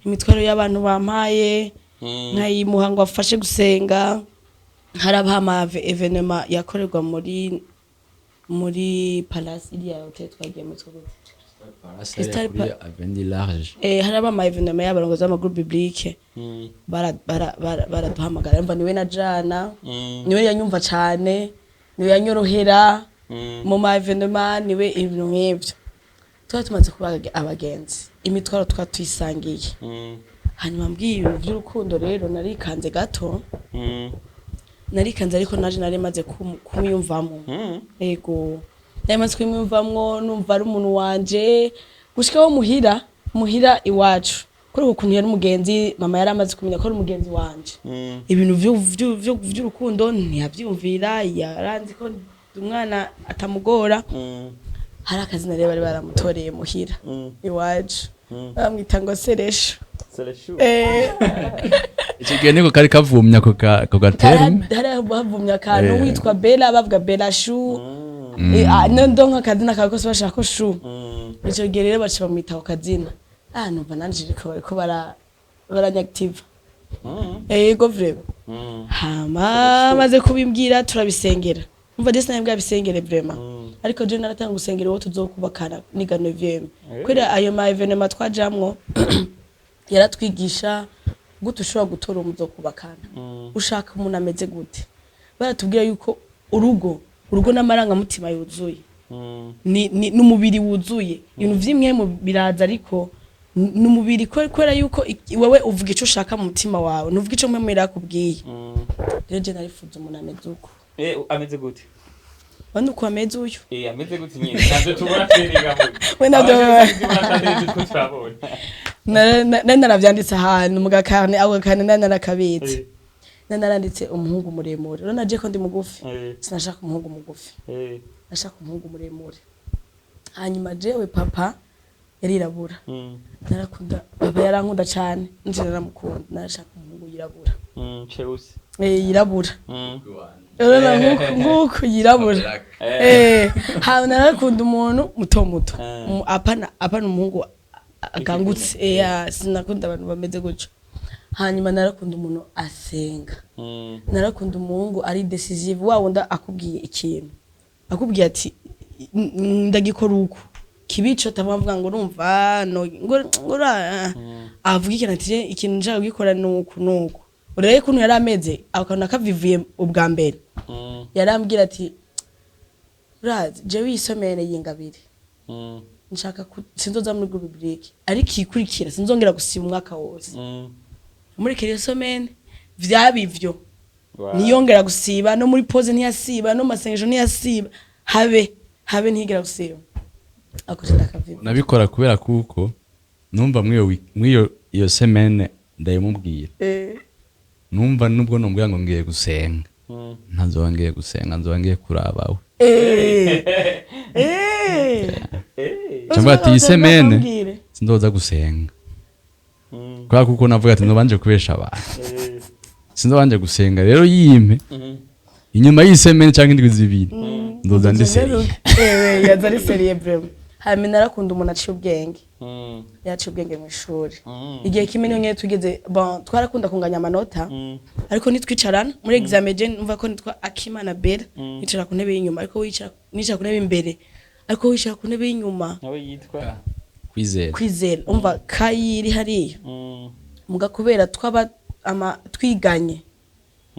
imitwaro y'abantu bampaye, nkayimuha ngo afashe gusenga. Harabaho ama événements yakorerwa muri palace iriya hotel twagiye muri two. Crystal. Kuri Avenue Large. Haraba ama événements y'abarongozi b'ama groupes bibliques. Baraduhamagara, mva niwe na jana, niwe yanyumva cane, niwe yanyorohera mu ma événements, niwe ibintu nk'ivyo. Twari tumaze kuba abagenzi, imitwaro twari tuyisangiye. Hanyuma mbwiye ibintu by'urukundo rero narikanze gato. Narikanze, ariko naje nari maze kumwiyumvamo. Ego, nari maze kumwiyumvamwo, numva ari umuntu wanje gushikaho muhira iwacu, kuri uko kuntu yari umugenzi, mama yari amaze kumenya ko ari umugenzi wanje. Ibintu vy'urukundo ntiyavyumvira, yaranzi ko umwana atamugora. Hari akazina rero bari baramutoreye muhira iwacu, bamwita ngo Seresho. Sereshu. Icyo gihe niko kari kavumye ako gaterme. Hari havumye akantu witwa Bella, bavuga Bella Shu. No akazina kawe kose bashaka ko Shu. Ico gihe rero baca bamwita ako kazina. Numva nanje riko bariko baranyakitiva. Ego, vraiment. Hama maze kubimbwira turabisengera. Umva, je sinari bwabisengere vraiment, ariko je naratanga gusengera uwo tuzokubakana niga 9e, kubera ayo ma événements twajamwo yaratwigisha gute ushobora gutora uwo muzokubakana, ushaka umuntu ameze gute. Baratubwira yuko urugo n'amarangamutima yuzuye, ni n'umubiri wuzuye. Ibintu vy'imwemu biraza, ariko n'umubiri, kubera yuko wewe uvuga ico ushaka mu mutima wawe, ntuvuga ico mwemu yakubwiye. Rero je narifuza umuntu ameze uko. Ameze gute? Bano uko ameze uyu. Ameze gute nyine? Navyo tubona twereka mu. We navyo- Tubona turabona. Nari naravyanditse ahantu mu gakarne, ako gakarne nari narakabitse. Nari naranditse umuhungu muremure. Rero naje ko ndi mugufi, sinashaka umuhungu mugufi, nashaka umuhungu muremure. Hanyuma jewe papa yarirabura. Narakunda papa, yarankunda cane, nje naramukunda. Narashaka umuhungu yirabura. Cheusi. Yirabura. Urabona nkuku yirabura. Hama narakunda umuntu muto muto. Apana umuhungu akangutse. Sinakunda abantu bameze gutyo. Hanyuma narakunda umuntu asenga. Narakunda umuhungu ari décisive, wa wundi akubwiye ikintu, akubwiye ati ndagikora uku kibico, tabavuga ngo urumva no ngo avuga ikintu ati ikintu nshaka gukora nuku nuku. Urebe ukuntu yari ameze, ako kantu nakavivuye ubwa mbere. Yarambwira ati urazi jewe iyi semaine y'ingabire nshaka sinzoza muri groupe biblique, ariko iyikurikira sinzongera gusiba umwaka wose. Muri iyo semaine vyaba ivyo. Ntiyongera gusiba, no muri pause ntiyasiba, no mu masengesho ntiyasiba, habe ntiyigera gusiba. Ako ndakaviva. Nabikora kubera kuko numva mw'iyo iyo semaine ndayimubwira, numva nubwo numbwira ngo ngiye gusenga, ntazoba ngiye gusenga, nzoba ngiye kurabawe. Cyangwa ati iyi semaine Mbwire. sinzoza gusenga, kubera kuko navuga ati nzobanje kubesha abantu, sinzobanje gusenga. Rero yimpe inyuma y'iyi semaine cyangwa indwi 2 nzoza ndi sérieux. Ewe, yaza ari sérieux vraiment. Hanyuma narakunda umuntu aciye ubwenge, yaciye ubwenge mu ishuri. Igihe kimwe niyo nyene tugeze, bon, twarakunda kunganya amanota, ariko nitwicarana muri examen, je numva ko nitwa Akimana Bella, nicara ku ntebe y'inyuma, ariko wicara nicara ku ntebe imbere, ariko wicara ku ntebe y'inyuma. Nawe yitwa Kwizera. Kwizera, umva kayiri hariya muga kubera twaba ama twiganye,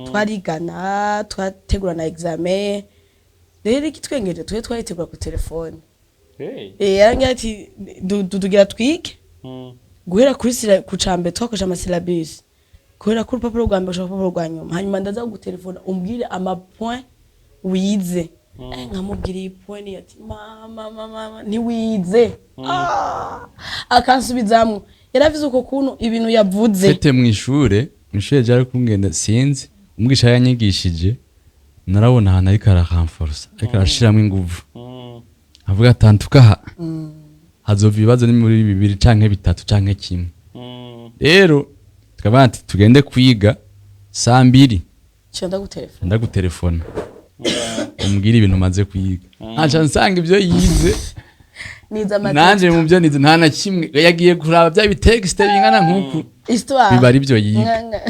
twarigana, twategurana examen. Rero ikitwengeje, twe twayitegura ku telefone. Hey. Yarangira ati tugira twige guhera kuri ku cambere, twakoresha ama syllabus. Kubera ko urupapuro rwa mbere ushaka urupapuro rwa nyuma, hanyuma ndaza kugutelefona umbwire ama point wize. Nkamubwira iyi point ni ati: "Mama, mama, mama, ntiwize." Ah, akansubizamwo. Yaravuze uko kuntu ibintu yavuze. Fete mw'ishure byari kungenda, sinzi umwigisha yanyigishije, narabona ahantu ariko ararenforsa, ariko arashiramwo inguvu, avuga ati antuka hazova ibibazo ni muri bibiri canke bitatu canke kimwe. Rero tukavuga ati tugende kwiga saa 2. Ciye ndagutelefona. Ndagutelefona umbwire ibintu umaze kwiga. Nkaca nsanga ibyo yize nize amateka. Nanje mu byo nize nta na kimwe. Yagiye kuraba bya bi textes bingana nk'uku, histoire biba ari byo yiga.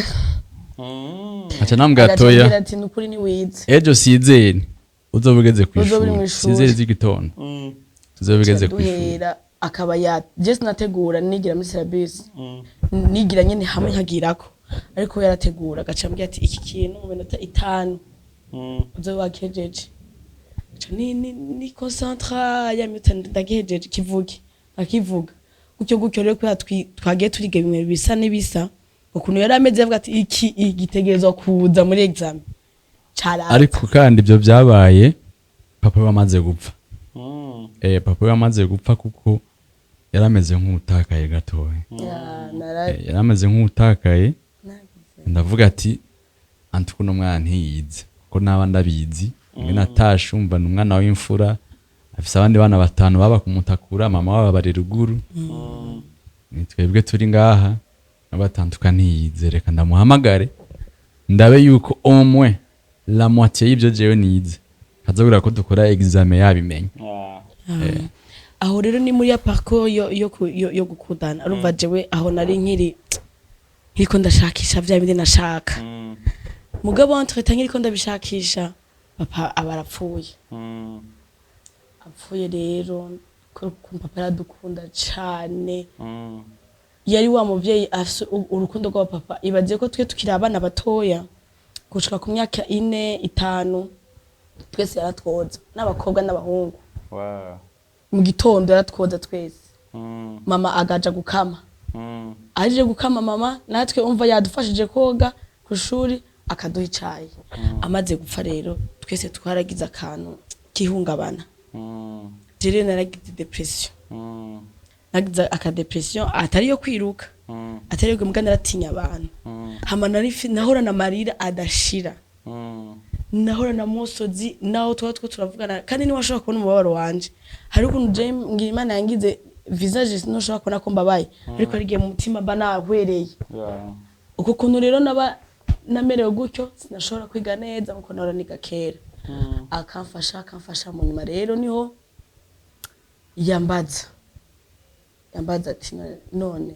Aca nambwira Agaca toya. ambwira ati: "Nukuri ntiwize." Ejo sizeri uzoba ugeze ku Uzoba uri ishuri. mw'ishuri. 6h z'igitondo tuzoba ugeze ku ishuri. Duhera akaba ya je sinategura, nigira muri syllabus, nigira nyene hamwe nkagirako, ariko we yarategura, agaca ambwira ati: "Iki kintu mu minota 5 uzoba wagihejeje." Aca ni concentra ya minota, ndagihejeje, kivuge, akivuga gutyo gutyo. Rero kubera twagiye turiga bimwe bisa n'ibisa, ukuntu yari ameze, avuga ati: "Iki igitegerezwa kuza muri examen." Caraza. Ariko kandi ibyo byabaye papa we amaze gupfa. Papa we amaze gupfa, kuko yari ameze nk'utakaye gatoya. Ya, nara Yari ameze nk'utakaye. Nagize. Ndavuga ati anti kuno mwana ntiyize kuko naba ndabizi mwe natashe. Umva, ni umwana w'imfura, afise abandi bana batanu baba kumutakura, mama wabo bari ruguru, ni twebwe turi ngaha n'abatantuka, ntiyize, reka ndamuhamagare ndabe yuko au moins la moitié y'ibyo jewe nize kazabwira ko dukora examen yabimenye. Aho rero ni muri ya parcours yo gukundana. Urumva jewe aho nari nkiri nkiriko ndashakisha vya bindi nashaka, mugabo entre temps nkiriko ndabishakisha, papa aba arapfuye. Apfuye rero, ko papa yaradukunda cane, yari wa muvyeyi afise urukundo rw'abapapa. Ibaze ko twe tukiri abana batoya gushika ku myaka 4, 5, twese yaratwoza, n'abakobwa n'abahungu. Mu gitondo yaratwoza twese, mama agaja gukama. Aje gukama mama, natwe umva yadufashije koga ku shuri, akaduha icayi. Amaze gupfa rero, twese twaragize akantu kihungabana. Je rero naragize dépression, nagize aka dépression atari yo kwiruka, atari yo mbwa, naratinya abantu. Hama nahorana amarira adashira, nahorana musozi naho tuba two turavugana, kandi niwashobora kubona umubabaro wanje. Hari ukuntu je ngira Imana yangize visage, sinashobora kubona ko mbabaye, ariko hari igihe mu mutima mba nahwereye. Uko kuntu rero naba namerewe gutyo, sinashobora kwiga neza nkuko nahora niga kera. Akamfasha, akamfasha. Mu nyuma rero niho yambaza ati: "None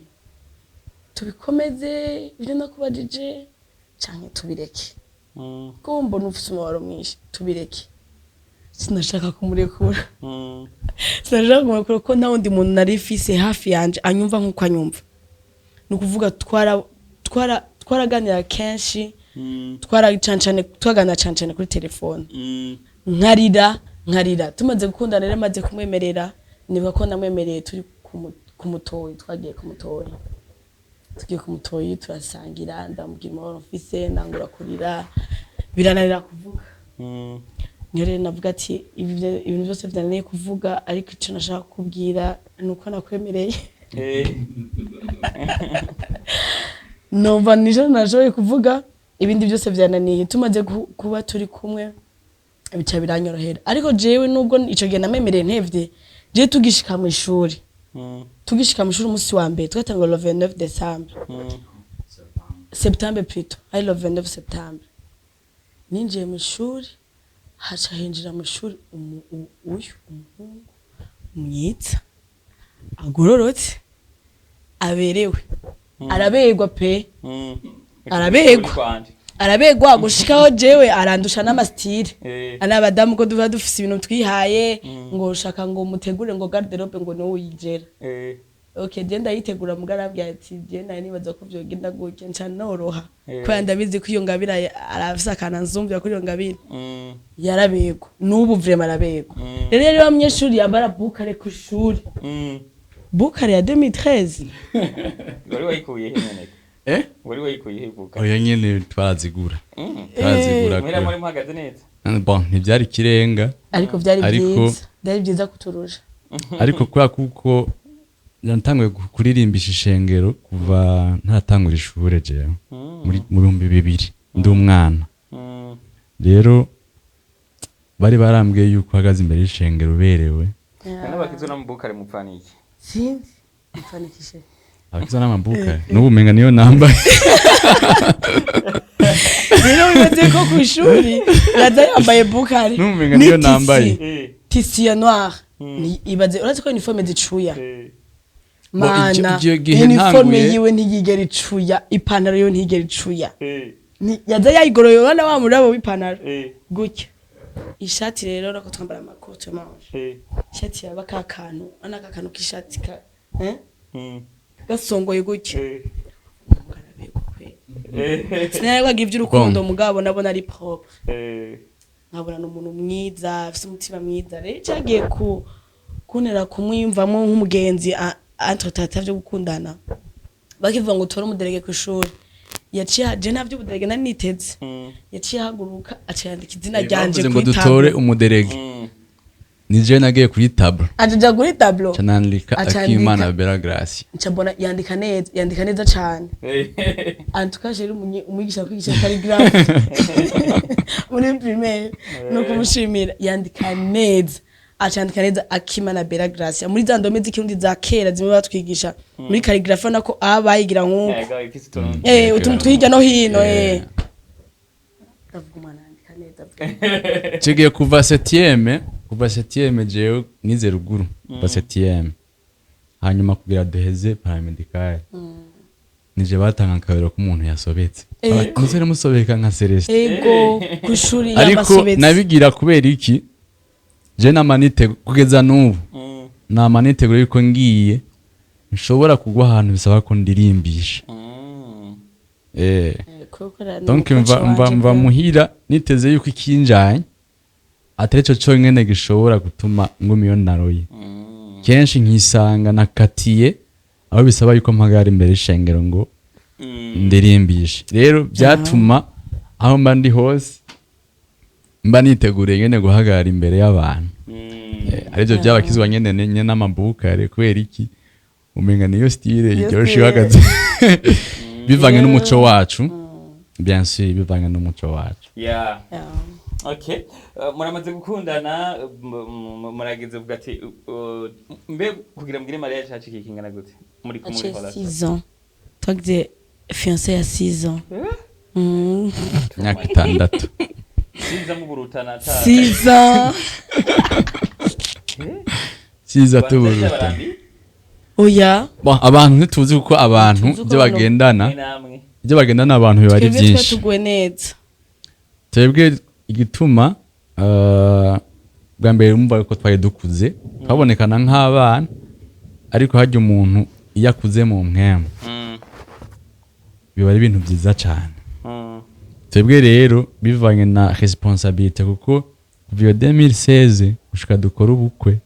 tubikomeze ibyo nakubajije canke tubireke, ko mbona ufise umubabaro mwinshi? Tubireke." Sinashaka kumurekura, sinashaka kumurekura, ko nta wundi muntu nari mfise hafi yanje anyumva nkuko anyumva. Ni ukuvuga twaraganira kenshi, twaracancane, twaganira cane cane kuri telefone, nkarira, nkarira. Tumaze gukundana rero, maze kumwemerera, nibuka ko namwemereye turi ku mutoyi, twagiye ku mutoyi, tugiye ku mutoyi turasangira, ndamubwira umubabaro mfise, nangura kurira, birananira kuvuga. Niyo rero navuga ati ibintu byose byananiye kuvuga, ariko icyo nashaka kukubwira ni uko nakwemereye. Numva nijoro nashoboye kuvuga, ibindi byose byananiye. Tumaze kuba turi kumwe, bica biranyorohera. Ariko jewe nubwo ico gihe namemereye ntevye, jewe tugishika mu ishuri, tugishika mu ishuri umunsi wa mbere, twatangura le 29 décembre, septembre plutôt, ari le 29 septembre, ninjiye mu ishuri, haca hinjira mu ishuri uyu umuhungu mwiza, agororotse, aberewe, araberwa pe, araberwa, araberwa gushikaho jewe arandusha n'ama style. Ari abadamu ko tuba dufise ibintu twihaye, ngo ushaka ngo mutegure ngo garde-robe, ngo niwe uyigera. Okay, je ndayitegura, mugara arambwira ati: "Je nari nibaza ko vyogenda gutya." Nca noroha, kubera ndabizi ko iyo ngabire arafise akantu anzumvira kuri iyo ngabire. Yarabegwa, n'ubu vraiment arabegwa. Rero yari wa munyeshuri yambara bukare ku ishuri, bukare ya 2013. Wari wayikuye he none? Eh, Wari wayikuye ibuka? Oya, nyene twarazigura, twarazigura. Muhira muri muhagaze neza. Bon, ntibyari ikirenga. Ariko byari Ariko byiza, byari byiza kuturusha. Ariko kubera kuko natanguye kuririmbisha ishengero kuva ntaratangura ishure, jewe muri mu 2000 ndi umwana. Rero bari barambwiye yuko uhagaze imbere y'ishengero uberewe. N'abakizwa n'amabukare mupfana iki? Sinzi mfanikishe. Abakizwa n'amabuka n'ubu umenga niyo nambaye. Rero bibaze ko ku ishuri yaza yambaye bukari N'ubu umenga niyo nambaye. Tissu ya noir. Ibaze, urazi ko uniforme zicuya. Bo, Mana, icyo gihe uniforme ntanguye yiwe ntiyigera icuya, ipantaro yiwe ntiyigera icuya. Yaza yayigoroye, urabona wa murabo w'ipantaro gutya. Ishati rero nako twambara ama courtes manches. Ishati yaba ka kantu, ana ka kantu k'ishati ka gasongoye gutya. Ngarabegwa kwe. Sinarwaga iby'urukundo, mugabo nabona ari propre. Nkabona ni umuntu mwiza, afise umutima mwiza. Rero cyagiye ku kuntera kumwiyumvamo nk'umugenzi entre tata byo gukundana, bakivuga ngo utore umu délégué ku ishuri, yaciye, je nta by'ubu délégué nari niteze, yaciye ahaguruka aca yandika izina ryanje Bavuze ngo kuri dutore tableau. umu délégué, ni jewe nagiye kuri tableau. Ajaja kuri tableau. Ca nandika Aca Akimana yandika. Bella Gracia. Nca mbona yandika neza, yandika neza cane. En tout cas, rero umwigisha kwigisha calligraphie muri primaire no kumushimira, yandika neza, acandika neza Akimana Bella Gracia muri za ndome z'ikirundi za kera zimwe batwigisha muri calligraphie, nako aba bayigira nk'uko. Yego, ifise utuntu. Utuntu tw'hirya no hino. Ndavuga umwana yandika neza. Cigiye kuva septième, kuva septième jewe nize ruguru, kuva septième hanyuma kugira duheze paramédical, nije batanga akabero k'umuntu yasobetse. Umusore musobeka nka Celestin. Ego, ku ishuri Ariko y'amasobetse. nabigira kubera iki? Je namanite kugeza n'ubu nama nitegura yuko ngiye nshobora kugwa ahantu bisaba ko ndirimbisha. Donc mva muhira niteze yuko ikinjanye atari cyo cyonyine gishobora gutuma nguma iyo naroye. Kenshi nkisanga nakatiye aho bisaba yuko mpagarara imbere y'ishengero ngo ndirimbishe. Rero byatuma aho mba ndi hose mba niteguriye nyene guhagarara imbere y'abantu. Arivyo byabakizwa nyene nyene n'amabukare, kubera iki? Umenga niyo style iryoshye style. uhagaze, bivanye n'umuco wacu, bien sûr, bivanye n'umuco wacu. Yeah. Okay. Muramaze gukundana, murageze uvuga ati mbe kugira mbwire mariage haciye kingana gute muri kumwe Aciye muri 6 ans, twagize fiancé ya 6 ans. Imyaka 6. Sinza muburutana ata? 6 ans. Siza tuburuta. Oya. Bon, abantu ntituzi kuko abantu Ntituzi uko ibyo bagendana, namwe. Ibyo bagendana abantu biba ari Twebwe twe byinshi. Tuguwe neza. Twebwe igituma bwa mbere umva ko twari dukuze, twabonekana nk'abana, ariko harya umuntu iyo akuze mu mpwemu biba ari ibintu byiza cyane. Twebwe rero bivanye na responsabilité, kuko kuva iyo 2016 gushika dukora ubukwe,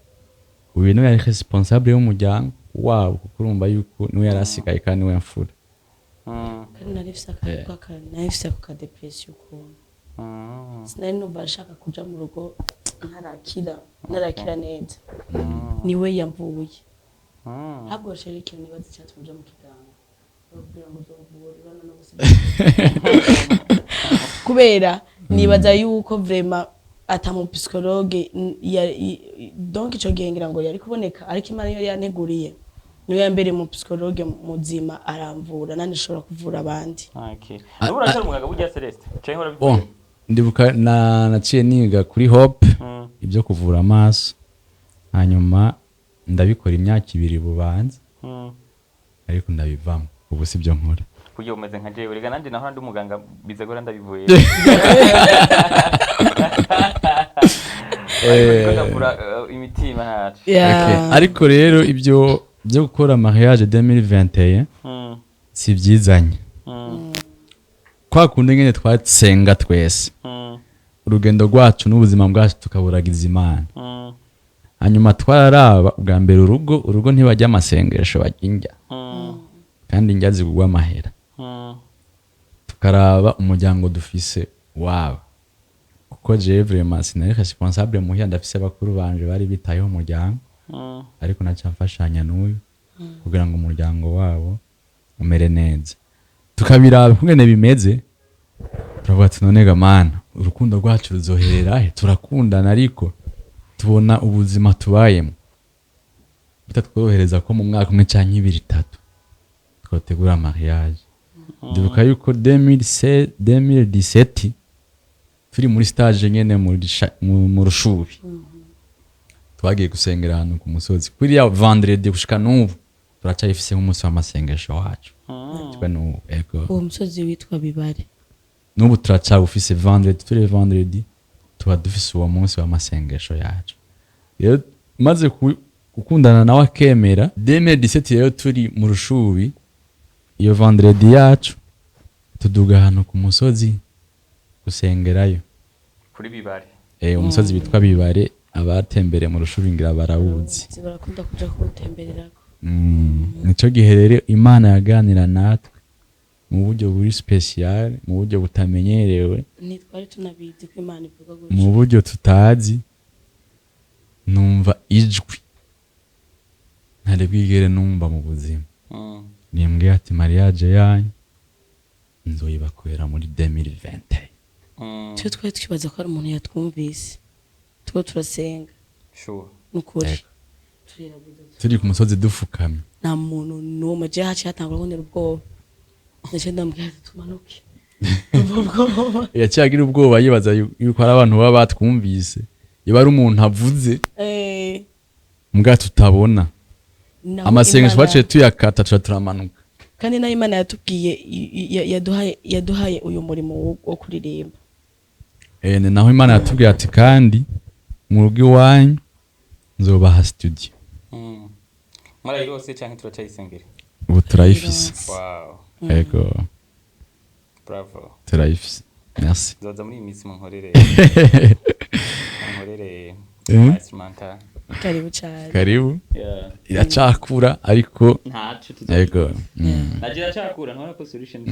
uyu niwe yari responsable y'umuryango wabo, kuko urumva yuko niwe yari asigaye kandi niwe mfura. Kandi nari mfise nari mfise ako ka dépression ukuntu. Sinari numva nshaka kuja mu rugo ntarakira neza. Niwe yamvuye. Ahubwo rero ikintu nibaza icyatumye uja mu kiganga, bakubwira ngo uzovura urabona no gusiga, kubera nibaza yuko vraiment ata mu psychologue donc ico gihe ngira ngo yari kuboneka, ariko Imana yari yanteguriye, niwe yambereye mu psychologue muzima, aramvura nanje nshobora kuvura abandi. Okay. Nubu uracyari umuganga burya, Celeste? Canke Bon, urabivuye? Ndibuka na naciye niga kuri Hope ibyo kuvura amaso, hanyuma ndabikora imyaka 2 bubanza, ariko ndabivamo, ubu si byo nkora. Kugira umeze nka jewe rega, nanje nahora ndi umuganga, biza gora ndabivuye. Ariko ndiko ndavura imitima ntaco. Okay. Ariko rero ibyo byo gukora mariage 2021 si byizanye. Kwa kundi nyene twasenga twese, urugendo rwacu n'ubuzima bwacu tukaburagiza Imana. Hanyuma twararaba ubwa mbere urugo ntibajya amasengesho, bajya indya, kandi indya zigurwa amahera. Tukaraba umuryango dufise wabo, kuko jewe vraiment sinari responsable muhira, ndafise bakuru banje bari bitayeho umuryango, ariko naca mfashanya n'uyu kugira ngo umuryango wabo umere neza. Tukabiraba ukungene bimeze, turavuga ati: "None ga Mana, urukundo rwacu ruzoherera he? Turakundana, ariko tubona ubuzima tubayemo bitatworohereza ko mu mwaka umwe canke ibiri, itatu twategura mariage." Ndibuka yuko 2016, 2017 turi muri stage nyene mu Rushubi, twagiye gusengera ahantu ku musozi kuriya vendredi. Gushika n'ubu turacyayifise nk'umunsi w'amasengesho wacu twe n'ubu, ego. Uwo musozi witwa Bibare. N'ubu turacawufise. Vendredi, turi vendredi, tuba dufise uwo munsi w'amasengesho yacu. Rero maze gukundana nawe akemera 2017, rero turi mu Rushubi iyo vendredi yacu, tuduga ahantu ku musozi gusengerayo. Kuri Bibare? Umusozi witwa Bibare, abatembere mu Rushubi ngira barawuzi. Barakunda kuja kuwutembererako. Nico gihe rero Imana yaganira natwe mu buryo buri spécial, mu buryo butamenyerewe. Ntitwari tunabizi ko Imana ivuga gutyo. Mu buryo tutazi. Numva ijwi ntari bwigere numva mu buzima nimbwiye ati: "Mariage yanyu nzoyibakorera muri 2021." Twe twari twibaza ko ari umuntu yatwumvise two turasenga. Nukuri. Yego. Turiraguza. Turi ku musozi dufukamye. Nta muntu n'umwe. Je haciye hatangura kubonera ubwoba, ndaciye ndamubwira ati: "Tumanuke." Ubwo bwoba. Yaciye agira ubwoba, yibaza yuko hari abantu baba batwumvise, iba ari umuntu avuze mbwa tutabona. Naho Amasengesho twaciye tuyakata, tuca turamanuka. Kandi nayo Imana yatubwiye yaduhaye uyu murimo wo kuririmba. Ni naho Imana yatubwiye ati: "Kandi mu rugo iwanyu nzobaha studio." Murayirose canke turacayisengera? Ubu turayifise. Wow. Ego. Bravo. Turayifise, merci. Nzoza muri iyi minsi munkorere instrumental. Karibu cyane. Karibu. Yeah. Iracakura ariko. Ntaco. Ego. Naje iracakura, ntubona ko solution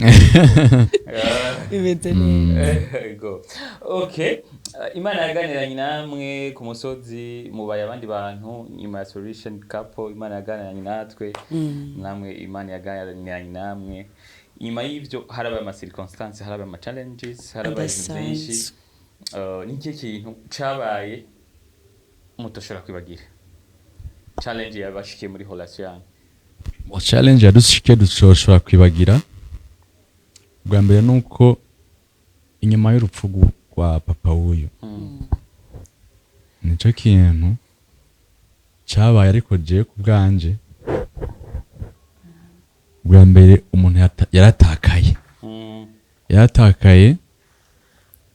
Bimeze neza. Ego, okay. Imana yaganiranye namwe ku musozi, mubaye abandi bantu nyuma ya solution couple. Imana yaganiranye natwe, namwe Imana yaganiranye namwe. Nyuma y'ivyo harabaye ama circumstances, harabaye ama challenges, harabaye ibintu byinshi. Adasanzwe. Ni ikihe kintu cabaye mutoshobora kwibagira, challenge yabashikiye muri relation yanyu? Mu challenge yadushikiye dushobora kwibagira, bwa mbere ni uko inyuma y'urupfu rwa papa w'uyu, nico kintu cabaye. Ariko jewe ku bwanje, bwa mbere umuntu yaratakaye. Yaratakaye,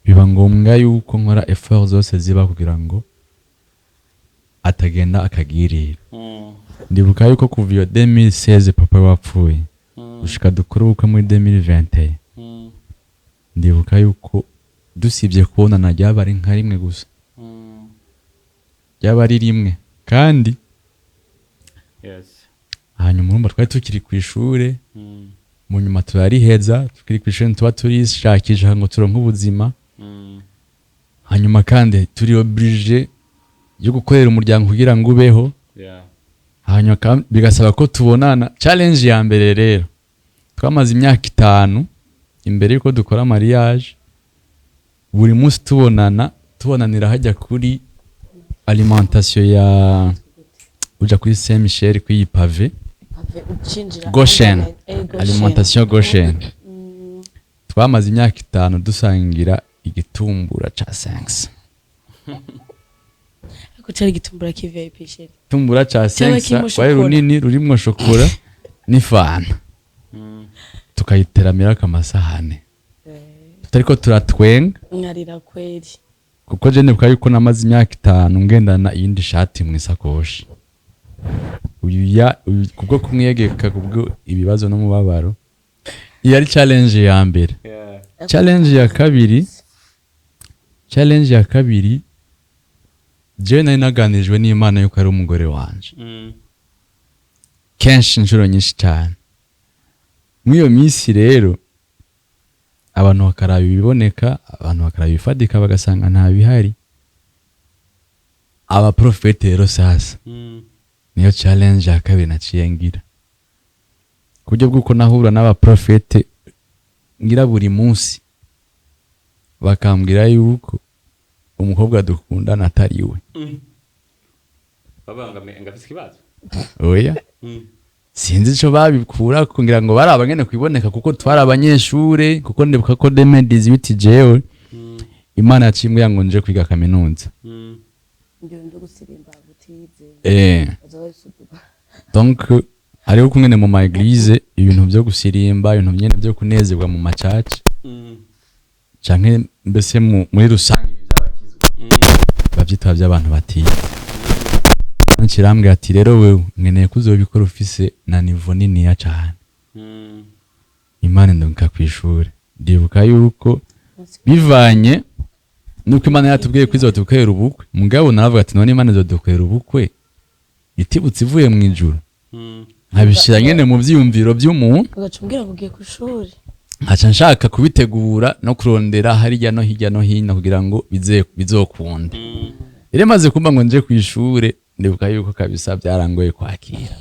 biba ngombwa yuko nkora effort zose ziba kugira ngo atagenda akagirira. Ndibuka yuko kuva iyo 2016 papa we wapfuye gushika dukora ubukwe muri 2021, ndibuka yuko dusibye kubonana ryaba ari nka rimwe gusa, ryaba ari rimwe kandi. Hanyuma urumva twari tukiri ku ishure. Mu nyuma turariheza tukiri ku ishure, tuba turishakisha ngo turonke ubuzima. Hanyuma kandi turi obligé yo gukorera umuryango kugira ngo ubeho. Hanyuma bigasaba ko tubonana. Challenge ya mbere rero, twamaze imyaka 5 imbere yuko dukora mariage buri munsi tubonana, tubonanira hajya kuri alimentation ya uja kuri Saint Michel kuri pavé. Pave ucinjira. Goshen. Goshen. Alimentation Goshen. Twamaze imyaka 5 dusangira igitumbura ca 5. Ariko cari igitumbura ki VIP, chéri. Igitumbura ca Cyaba 5 kirimo rwari shokora. runini, rurimwo shokora n'ifanta, tukayiteramirako amasahane tutariko turatwenga. Nkarira kweri. Kuko je nibuka yuko namaze imyaka 5 ngendana iyindi shati mu isakoshi. Uyu ya uyu, kubwo kumwegeka, kubwo ibibazo n'umubabaro. Iyo ari challenge ya mbere. Challenge ya kabiri, jewe nari naganirijwe n'Imana yuko ari umugore wanje kenshi, inshuro nyinshi cyane. Muri iyo minsi rero abantu bakaraba ibiboneka, abantu bakaraba ibifatika, bagasanga nta bihari. Abaprofete rero sasa, niyo challenge ya kabiri naciye ngira, ku buryo bw'uko nahura n'abaprofete ngira buri munsi, bakambwira yuko umukobwa dukundana atari we. Bavuga ngo ngafise ikibazo? Oya, sinzi ico babikura, kugira ngo bari abanyene kwiboneka, kuko twari abanyeshure. Kuko ndibuka ko 2018 jewe Imana yaciye imbwira ngo nje kwiga kaminuza. Ibyo bintu byo gusirimba butize bazabisuzuma. Donc hariho kumwe mu ma église ibintu byo gusirimba, ibintu nyene byo kunezerwa mu macaca, canke mbese muri rusange ibi by'abakizwa bavyitwa by'abantu batize. Kirambwira ati: "Rero wewe nkeneye ko uzobikora ufise na niveau niniya cane." Imana indungika kw'ishure. Ndibuka yuko bivanye nuko Imana yatubwiye ko izodukorera ubukwe, mugabo naravuga ati: "None Imana izodukorera ubukwe itibutse ivuye mu ijuru?" Nkabishira nyene mu vyiyumviro vy'umuntu. Ugaca umbwira ngo ugiye ku ishuri. Nkaca nshaka kubitegura no kurondera harya no hirya no hino kugira ngo bize bizokunde. Rero maze kumva ngo nje kw'ishure, ndibuka yuko kabisa byarangoye kwakira,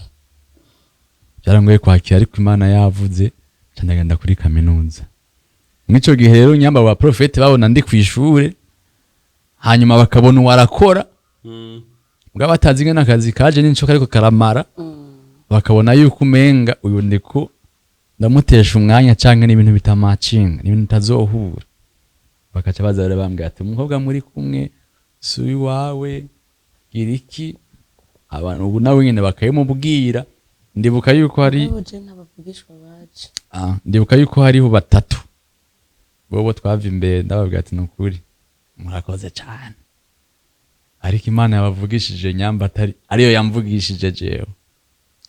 byarangoye kwakira, ariko Imana yavuze, nca ndagenda kuri kaminuza. Mw'ico gihe rero nyamba ba profete babona ndi kw'ishure, hanyuma bakabona uwarakora bwa batazi ingene akazi kaje n'incoka ariko karamara, bakabona yuko umenga uyu ndiko ndamutesha umwanya canke n'ibintu bitamacinga, n'ibintu bitazohura, bakaca baza rero bambwira ati: "Umukobwa muri kumwe si uwiwawe, gira iki." Abantu ubu nawe nyene bakabimubwira. Ndibuka yuko hari Nabo je ntabavugishwa baje. Ah, ndibuka yuko hariho batatu bobo twava imbere, ndababwira ati: "Nukuri murakoze cane, ariko Imana yabavugishije nyamba atari ariyo yamvugishije jewe."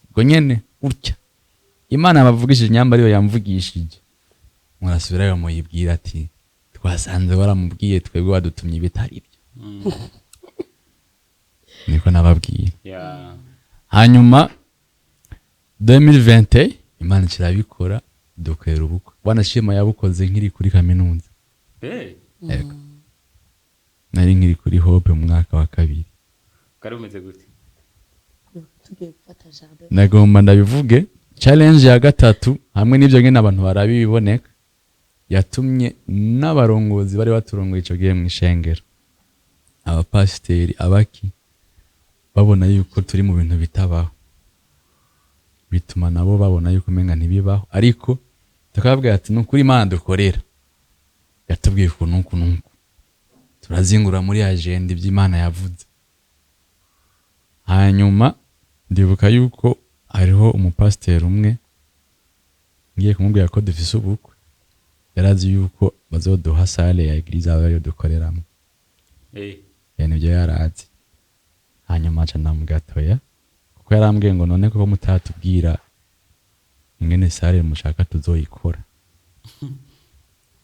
Ubwo nyene gutya, Imana yabavugishije nyamba ariyo yamvugishije, murasubirayo muyibwira ati: "Twasanze waramubwiye, twebwe wadutumye ibitari byo." Niko nababwiye. Hanyuma 2020 Imana kirabikora, dukorera ubukwe. Wanashima yabukoze nkiri kuri kaminuza. Yego, nari nkiri kuri Hope mu mwaka wa kabiri. Bwari bumeze gute? Tugiye gufata jardin. Nagomba ndabivuge. Challenge ya gatatu, hamwe n'ibyo nyine abantu barabiboneka, yatumye n'abarongozi bari baturongoye ico gihe mu ishengero, abapasiteri, abaki, babona yuko turi mu bintu bitabaho, bituma nabo babona yuko umenga ntibibaho. Ariko tukababwira ati: "Nukuri Imana dukorera yatubwiye uku n'uku n'uku." Turazingura muri agenda ibyo Imana yavuze. Hanyuma ndibuka yuko hariho umupasiteri umwe ngiye kumubwira ko dufise ubukwe, yarazi yuko bazoduha salle ya église aba ariyo dukoreramo. Nibyo yarazi. Hanyuma aca ndamugatoya, kuko yarambwiye ngo: "None koko mutatubwira ingene salle mushaka tuzoyikora,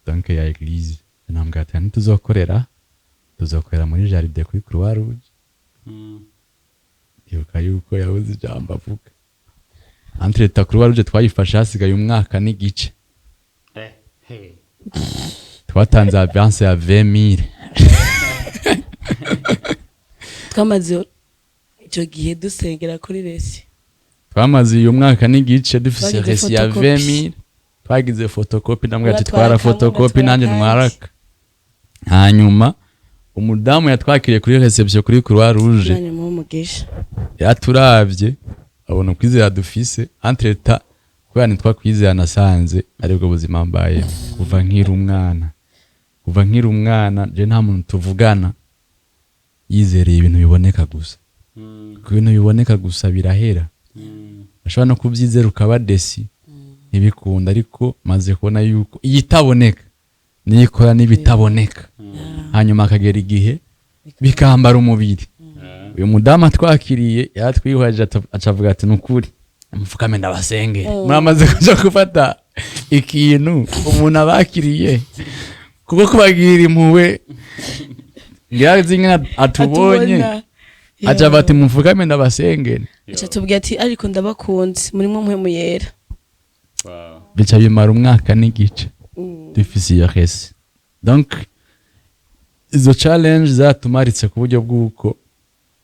donc ya église?" Ndamubwira ati: "Ntituzokorera, tuzokorera muri jardin kuri Croix Rouge." Ndibuka yuko yabuze ijambo avuga. Entre-temps Croix Rouge twayifashe hasigaye umwaka n'igice. Twatanze avance ya 20,000. Twamaze icyo gihe dusengera kuri reçu. Twamaze uyu mwaka n'igice dufise Twagize reçu ya photocopy. 20,000. Twagize photocopy, ndamubwira ati: Uratwara "Twara kamwe, photocopy, nanjye ndatwara ntwaraka." Hanyuma umudamu yatwakiriye kuri réception kuri Croix Rouge, Imana imuhe umugisha. yaturavye abona ukwizera dufise. Entre-temps kubera ntitwakwizera, nasanze aribwo buzima mbayemo kuva nkiri umwana. Kuva nkiri umwana je nta muntu tuvugana yizereye ibintu biboneka gusa, kuko ibintu biboneka gusa birahera. Bashobora no kubyizera ukaba déçu, ntibikunda. Ariko maze kubona yuko iyitaboneka niyo ikora n'ibitaboneka, hanyuma akagera igihe bikambara umubiri. Uyu mudamu atwakiriye yaratwihwaje, acavuga ati: "Nukuri mupfukame ndabasengere." Muramaze kuja gufata ikintu umuntu abakiriye kuko kubagirira impuhwe, ngira zimwe atubonye. Atubona. Aca avuga ati: "Mupfukame ndabasengere." Aca tubwira ati: "Ariko ndabakunze, murimwo mpwemu yera." Bica bimara umwaka n'igice dufise iyo reçu. Donc izo challenge zatumaritse ku buryo bw'uko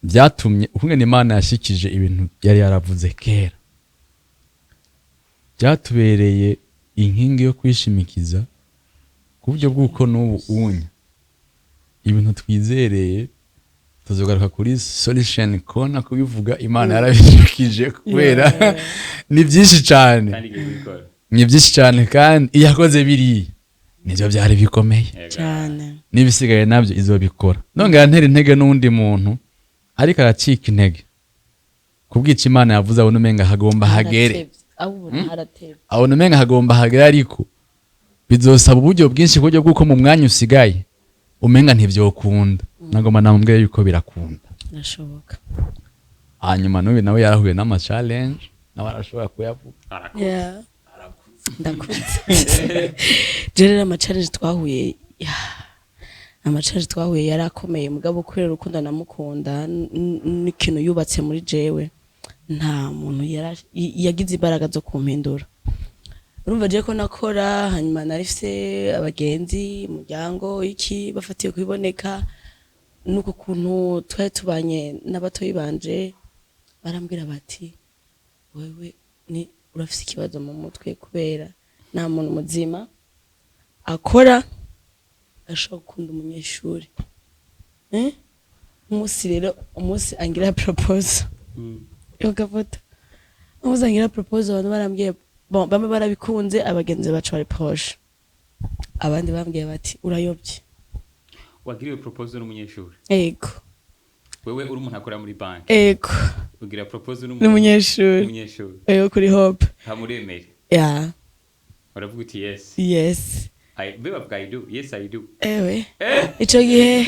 byatumye ukungene Imana yashikije ibintu yari yaravuze kera, byatubereye inkingi yo kwishimikiza, ku buryo bw'uko n'ubu unya ibintu twizereye, tuzogaruka kuri Solution Corner kubivuga, Imana yarabishikije kubera ni byinshi cyane. Kandi igiye kubikora. Ni byinshi cyane, kandi iyo yakoze biriya nibyo byari bikomeye. Cyane. N'ibisigaye nabyo izobikora. Nongera ntera intege n'undi muntu ariko aracika intege kubwica Imana yavuze, abona umenga hagomba hagere. Haratevye. Aho ubona haratevye. Abona umenga hagomba hagere, ariko bizosaba uburyo bwinshi ku buryo bw'uko mu mwanya usigaye umenga ntivyokunda. Nagomba namubwire yuko birakunda. Birashoboka. Hanyuma n'uyu nawe yarahuye n'ama challenge, nawe arashobora kuyavuga. Arakuze. Yeah. Ndakuze je rero. Ama challenge twahuye, ama challenge twahuye yarakomeye, mugabo kubera urukundo namukunda n'ikintu yubatse muri jewe, nta muntu yagize imbaraga zo kumpindura. Urumva je ko nakora, hanyuma narifise abagenzi, umuryango, iki, bafatiye kubiboneka nuko kuntu twari tubanye n'abatoyi banje, barambwira bati: "Wewe ni urafise ikibazo mu mutwe, kubera nta muntu muzima akora ashobora gukunda umunyeshuri." Eh? Umunsi rero, umunsi angira proposal, ugafoto, umunsi angira proposal, abantu barambwiye, bon, bamwe barabikunze, abagenzi bacu bari proche, abandi bambwiye bati: "Urayobye." Wagiriwe proposal n'umunyeshuri? Ego. Wewe uri umuntu akora muri banki? Ego. Ugira proposal n'umunyeshuri. N'umunyeshuri? Ego, kuri Hope. Ntamuremere? Yeah. Uravuga uti: "Yes"? Yes. Be bavuga "I do", "Yes, I do"? Ewe, ico gihe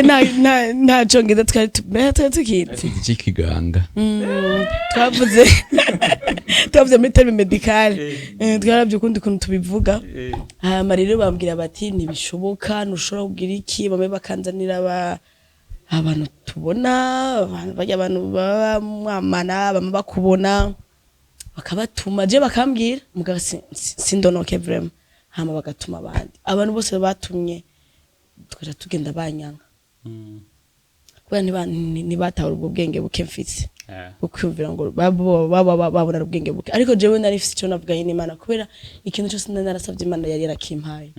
nta congereza twari mbega twari tukizi. Cy'ikiganga. Twavuze muri terme médicale. Twaravye ukundi kuntu tubivuga. Hama rero bambwira bati: "Ntibishoboka, ntushobora kugira iki." Bamwe bakanzanira abantu tubona, abantu barya, abantu baba mwamana, bamwe bakubona bakabatuma, je bakambwira, mugabo sindonoke vraiment. Hama bagatuma abandi, abantu bose batumye tukaja tugenda banyanka, kubera ntibatahura ubwo bwenge buke mfise bwo kwiyumvira ngo baba babona ubwenge buke. Ariko jewe nari mfise icyo navuganye n'Imana, kubera ikintu cyose nari narasavye Imana yari yarakimpaye.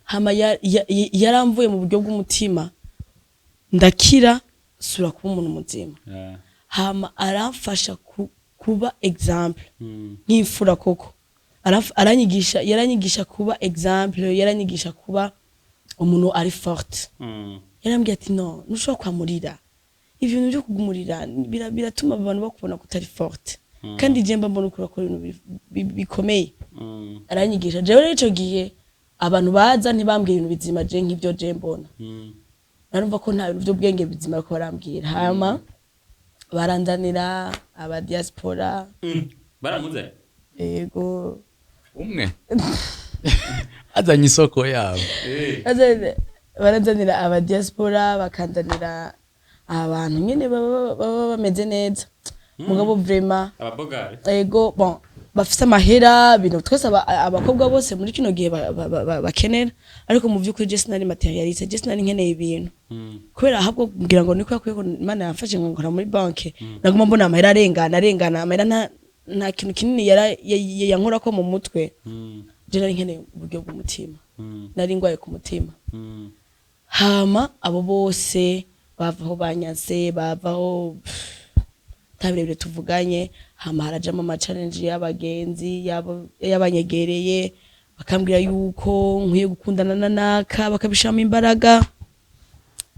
Hama yaramvuye mu buryo bw'umutima, ndakira, sura kuba umuntu muzima. Hama aramfasha kuba exemple nk'imfura koko. Aranyigisha, yaranyigisha kuba exemple, yaranyigisha kuba umuntu ari forte. Yarambwiye ati: "No, ntushobora kwamurira ibintu byo kugumurira, biratuma abantu bakubona ko utari forte, kandi je mba mbona uko urakora ibintu bikomeye." Aranyigisha. Jewe rero ico gihe abantu baza ntibambwira ibintu bizima, je nk'ivyo je mbona, narumva ko nta bintu vy'ubwenge bizima bariko barambwira. Hama baranzanira aba diaspora. Baramuzanye? Yego. Umwe azanye isoko yabo. Baranzanira aba diaspora, bakanzanira abantu nyene baba bameze neza, mugabo vraiment ababogari. Ego, bon, bafise amahera, ibintu twese abakobwa bose muri kino gihe bakenera. Ariko mu vy'ukuri je sinari matérialiste, je sinari nkeneye ibintu, kubera ahubwo ngira ngo niko yakwiye ko Imana yamfashe ngo nkora muri banke, naguma mbona amahera arengana, arengana amahera, nta kintu kinini yankorako mu mutwe. Je nari nkeneye uburyo bw'umutima, nari ngwaye ku mutima. Hama abo bose bavaho banyaze, bavaho nta birebire tuvuganye. Hama harajamo ama challenge y'abagenzi y'abanyegereye, bakambwira yuko nkwiye gukundana na naka, bakabishiramo imbaraga,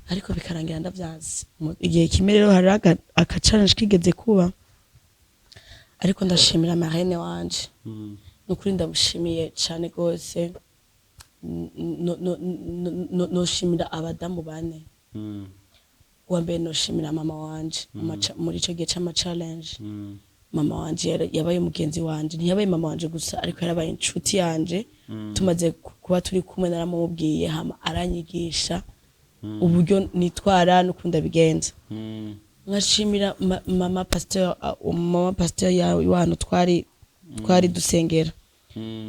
ariko bikarangira ndavyanse. Igihe kimwe rero hari aka challenge kigeze kuba, ariko ndashimira marraine wanje. Nukuri ndamushimiye cane gose. Noshimira abadamu bane. Uwa mbere noshimira mama wanje. Muri ico gihe c'ama challenge, mama wanje yabaye umugenzi wanje. Ntiyabaye mama wanje gusa, ariko yarabaye inshuti yanje. Tumaze kuba turi kumwe, naramubwiye, hama aranyigisha uburyo nitwara n'ukundi abigenza. Nkashimira mama pasteur, mama pasteur yawe wano twari. Twari dusengera,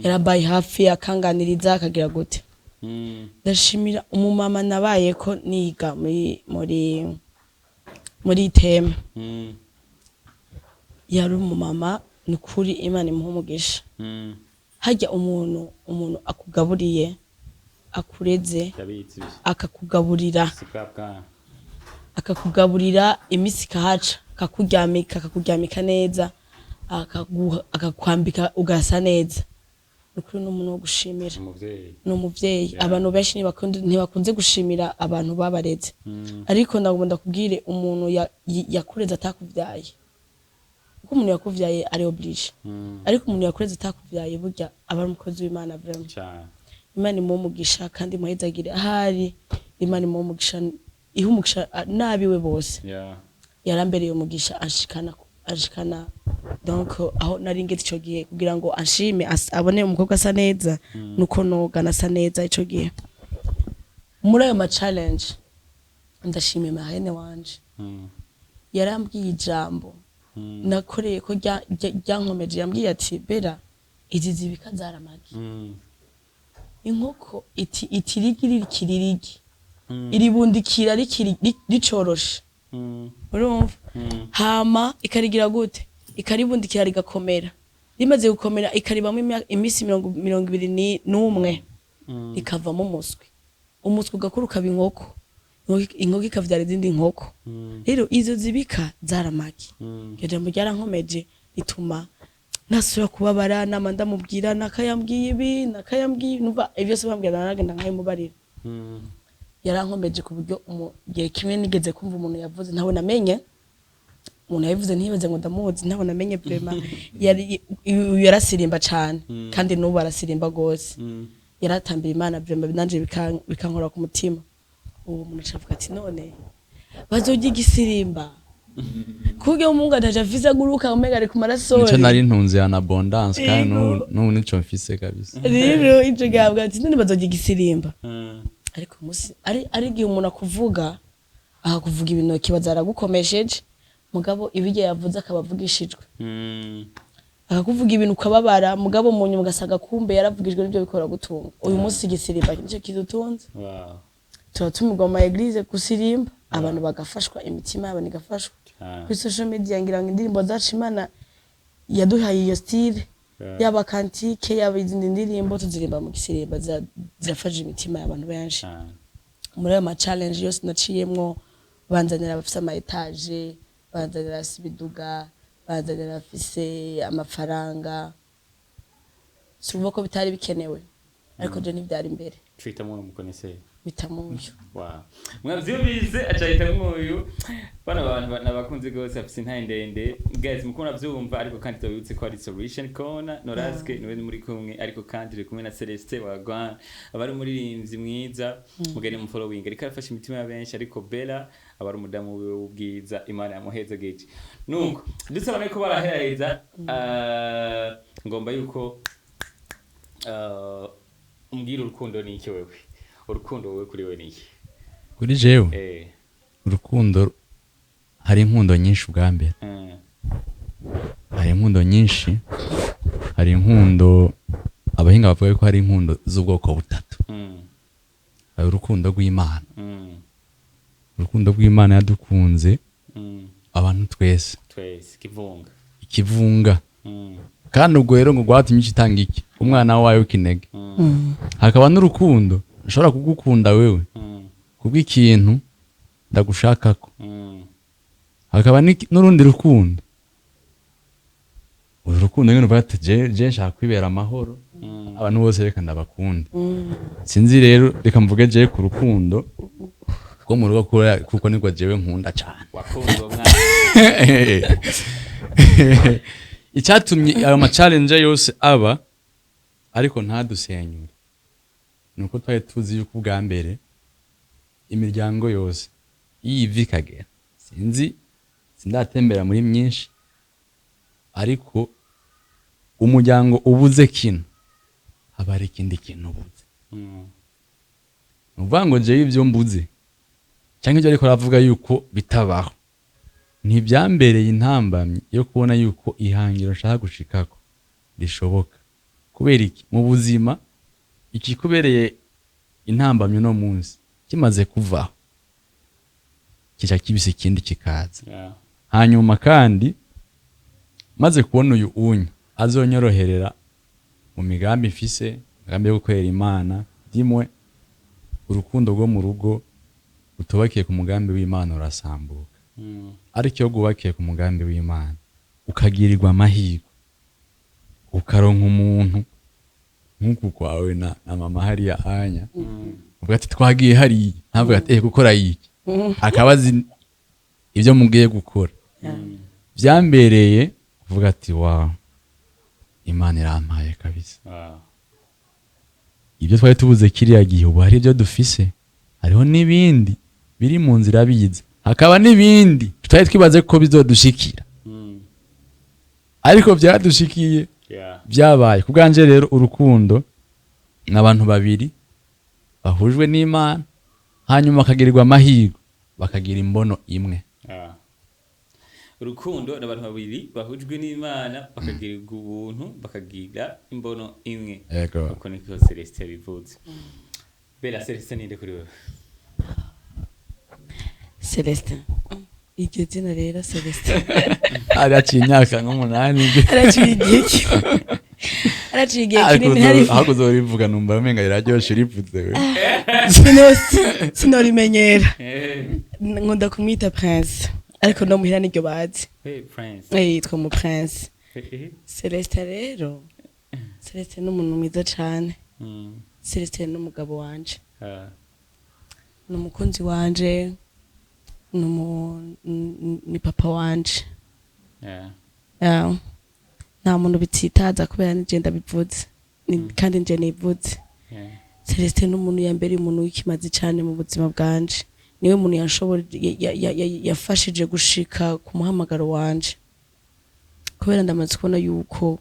yarabaye hafi, akanganiriza, akagira gute. Ndashimira umumama nabaye ko niga muri thème. Yari umumama, ni ukuri Imana imuha umugisha. Hajya umuntu akugaburiye, akureze, Ndabizi ibyo. akakugaburira, Si bwa bwana. akakugaburira, iminsi ikahaca, akakuryamika, akakuryamika neza, akakwambika ugasa neza, ni ukuri ni umuntu wo gushimira. Umuvyeyi. Ni umuvyeyi. Abantu benshi ntibakunze gushimira abantu babareze, ariko ndagomba ndakubwire, umuntu yakureze atakuvyaye, kuko umuntu yakuvyaye ari obligé, ariko umuntu yakureze atakuvyaye burya aba ari umukozi w'Imana vraiment. Cyane. Imana imuhe umugisha kandi imuhezagire ahari. Imana imuhe umugisha, ihe umugisha n'abiwe bose. Yarambereye umugisha, anshikana donc aho nari ngeze ico gihe. Kugira ngo anshime, abone umukobwa asa neza, nuko noga nasa neza ico gihe. Muri ayo ma challenge, ndashima marraine wanje. Yarambwiye ijambo nakoreye ko ryankomeje. Yambwiye ati: "Bera, izi zibika zaramagi." Inkoko iti itirigi rikiri rigi, iribundikira rikiri ricoroshe. Urumva? Hama ikarigira gute? Ikaribundikira rigakomera. Rimaze gukomera, ikaribamo iminsi 21, rikavamo umuswi. Umuswi ugakura ukaba inkoko. Inkoko ikavyara izindi nkoko. Rero izo zibika zaramagi. Iryo jambo ryarankomeje, rituma ntasubira kubabara. Nama ndamubwira, nakayambwiye ibi, nakayambwiye, numva ibyo byose bambwira naragenda nkabimubarira. Yarankomeje ku buryo gihe kimwe nigeze kumva umuntu yavuze, ntabwo namenye umuntu yabivuze, ntibaze ngo ndamuzi, ntabwo namenye vraiment. Yari yarasirimba cane, kandi n'ubu arasirimba gose. Yaratambira Imana vraiment, nanje bikankora ku mutima. Uwo muntu acavuga ati: "None bazorya igisirimba kuburyo umuhungu ataja afise aguruka, umenga ari ku maraso?" Nico nari ntunze en abondance, kandi n'ubu nico mfise kabisa. Rero ico gihe avuga ati: "None bazorya igisirimba?" Ariko umunsi ari igihe umuntu akuvuga, akakuvuga ibintu kibaza aragukomesheje, mugabo ibiryo yavuze akaba avugishijwe. Akakuvuga ibintu ukababara, mugabo mu nyuma ugasanga kumbe yaravugijwe n'ibyo bikora gutunga. Uyu munsi igisirimba nicyo kidutunze. Turatumirwa mu ma église gusirimba, abantu bagafashwa, imitima y'abantu igafashwa. Kuri social media ngira ngo indirimbo zacu, Imana yaduhaye iyo style, yaba cantique, yaba izindi ndirimbo tuzirimba mu gisirimba, zirafasha imitima y'abantu benshi. Muri ayo ma challenge yose naciyemwo, banzanira abafise ama étage, banzanira abafise ibiduga, banzanira abafise amafaranga. Si ukuvuga ko bitari bikenewe, ariko je ntivyari imbere. Twita mukoneseri. Bitamuyo. Wow. Mwavyumvise, acahita nk'uyu. Bano bantu nabakunzi gose, afise intaye ndende guys, muko muravyumva. Ariko kandi tubibutse ko ari Solution Corner. Noraske niwe muri kumwe, ariko kandi turi kumwe na Celestin Wagwan, aba ari umuririmbyi mwiza, mugende mu following, ariko arafasha imitima ya benshi. Ariko Bella aba ari umudamu wiwe w'ubwiza, Imana yamuhezageje. Nuko dusaba ko baraheraheza, ngomba yuko umbwira urukundo ni iki wewe, urukundo wowe kuri wewe ni iki? Kuri jewe? Eh. Urukundo, hari inkundo nyinshi ubwa mbere. Hari inkundo nyinshi. Hari inkundo, abahinga bavuga ko hari inkundo z'ubwoko butatu. Hari urukundo rw'Imana. Urukundo rw'Imana yadukunze abantu twese. Twese kivunga. Ikivunga. Kandi ubwo rero ngo rwatumye itanga iki? Umwana wayo w'ikinege. Hakaba n'urukundo nshobora kugukunda wewe kubw'ikintu ndagushakako. Hakaba n'urundi rukundo, uru rukundo nyine uvuga ati: Je nshaka kwibera amahoro, abantu bose reka ndabakunde." Sinzi rero, reka mvuge je ku rukundo rwo mu rugo, kuko nibwo jewe nkunda cyane. Wakunze uwo mwana. Icyatumye ayo ma challenge yose aba ariko ntadusenyure, ni uko twari tuzi yuko ubwa mbere imiryango yose iyo iva ikagera, sinzi, sindatembera muri myinshi, ariko umuryango ubuze kino haba hari ikindi kintu ubuze. Ni ukuvuga ngo jewe ibyo mbuze cyangwa ibyo ariko aravuga yuko bitabaho, ntibyambereye intambamyi yo kubona yuko ihangiro nshaka gushikako. Rishoboka. Kubera iki? Mu buzima, ikikubereye intambamyi uno munsi kimaze kuvaho, kica kibise ikindi kikaza. Hanyuma kandi maze kubona uyu unyu azonyoroherera mu migambi mfise, migambi yo gukorera Imana. Dimwe urukundo rwo mu rugo rutubakiye ku mugambi w'Imana urasambuka, ariko iyo rwubakiye ku mugambi w'Imana, ukagirirwa amahirwe ukaronka umuntu nk'uku kwawe na mama hariya anya, uvuga ati twagiye hariya, ntavuga ati gukora iki, akaba azi ibyo mugiye gukora. Byambereye kuvuga ati wa Imana irampaye kabisa. Ibyo twari tubuze kiriya gihe, ubu hari ibyo dufise, hariho n'ibindi biri mu nzira biza, hakaba n'ibindi tutari twibaze ko bizodushikira, ariko byadushikiye. Byabaye ku bwanje. Rero urukundo ni abantu babiri bahujwe n'Imana, hanyuma bakagirirwa amahirwe bakagira imbono imwe. Urukundo ni abantu babiri bahujwe n'Imana, bakagirirwa ubuntu, bakagira imbono imwe. Yego. Uko niko Celestin bivuze. Bella, Celestin ninde kuri wewe? Celestin, iryo zina rero Celestin, hari haciye imyaka nk'umunani. Araciye igihe araciye igihe kinini hari. Ahubwo uzorivuga numva umenga riraryoshe urivuze we. Sinorimenyera. Nkunda kumwita Prince, ariko no muhira niryo bazi. Hey, Prince. Yitwa mu Prince. Celestin rero, Celestin ni umuntu mwiza cane. Celestin ni umugabo wanje, ni umukunzi wanje, ni papa wanje. Yeah. Nta muntu bititaza kubera nije ndabivuze. Kandi nje nivuze. Celestin ni umuntu yambereye umuntu w'ikimazi cyane mu buzima bwanje. Niwe muntu yashobora yafashije gushika ku muhamagaro wanje, kubera ndamaze kubona yuko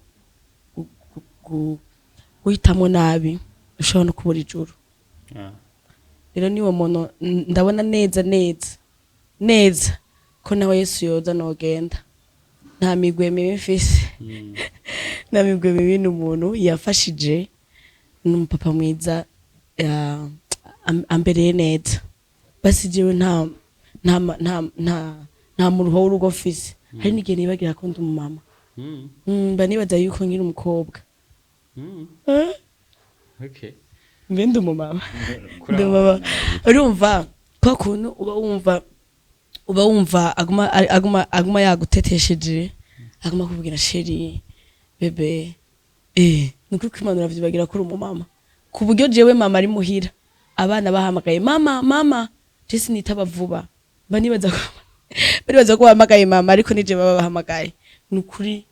guhitamwo nabi ushobora no kubura ijuru. Rero niwo muntu ndabona neza neza neza ko nawe Yesu yoza nogenda, nta migwe mibi mfise, nta migwe mibi. Ni umuntu yafashije, ni umupapa mwiza, ambereye neza. Basi jewe nta muruho w'urugo mfise. Hari n'igihe nibagira ko ndi umumama. Mba nibaza yuko nkiri umukobwa. Eh? Okay. Mbe ndi umumama. Kuri Ndi abo umumama. bana. Urumva kwa kuntu uba wumva aguma yagutetesheje, aguma akubwira chéri, bébé, nukuri kwimanura vyibagira kuri umumama, ku buryo jewe mama ari muhira, abana bahamagaye mama mama, je sinitaba vuba, mba nibaza ko bahamagaye mama, ariko nije baba bahamagaye. Nukuri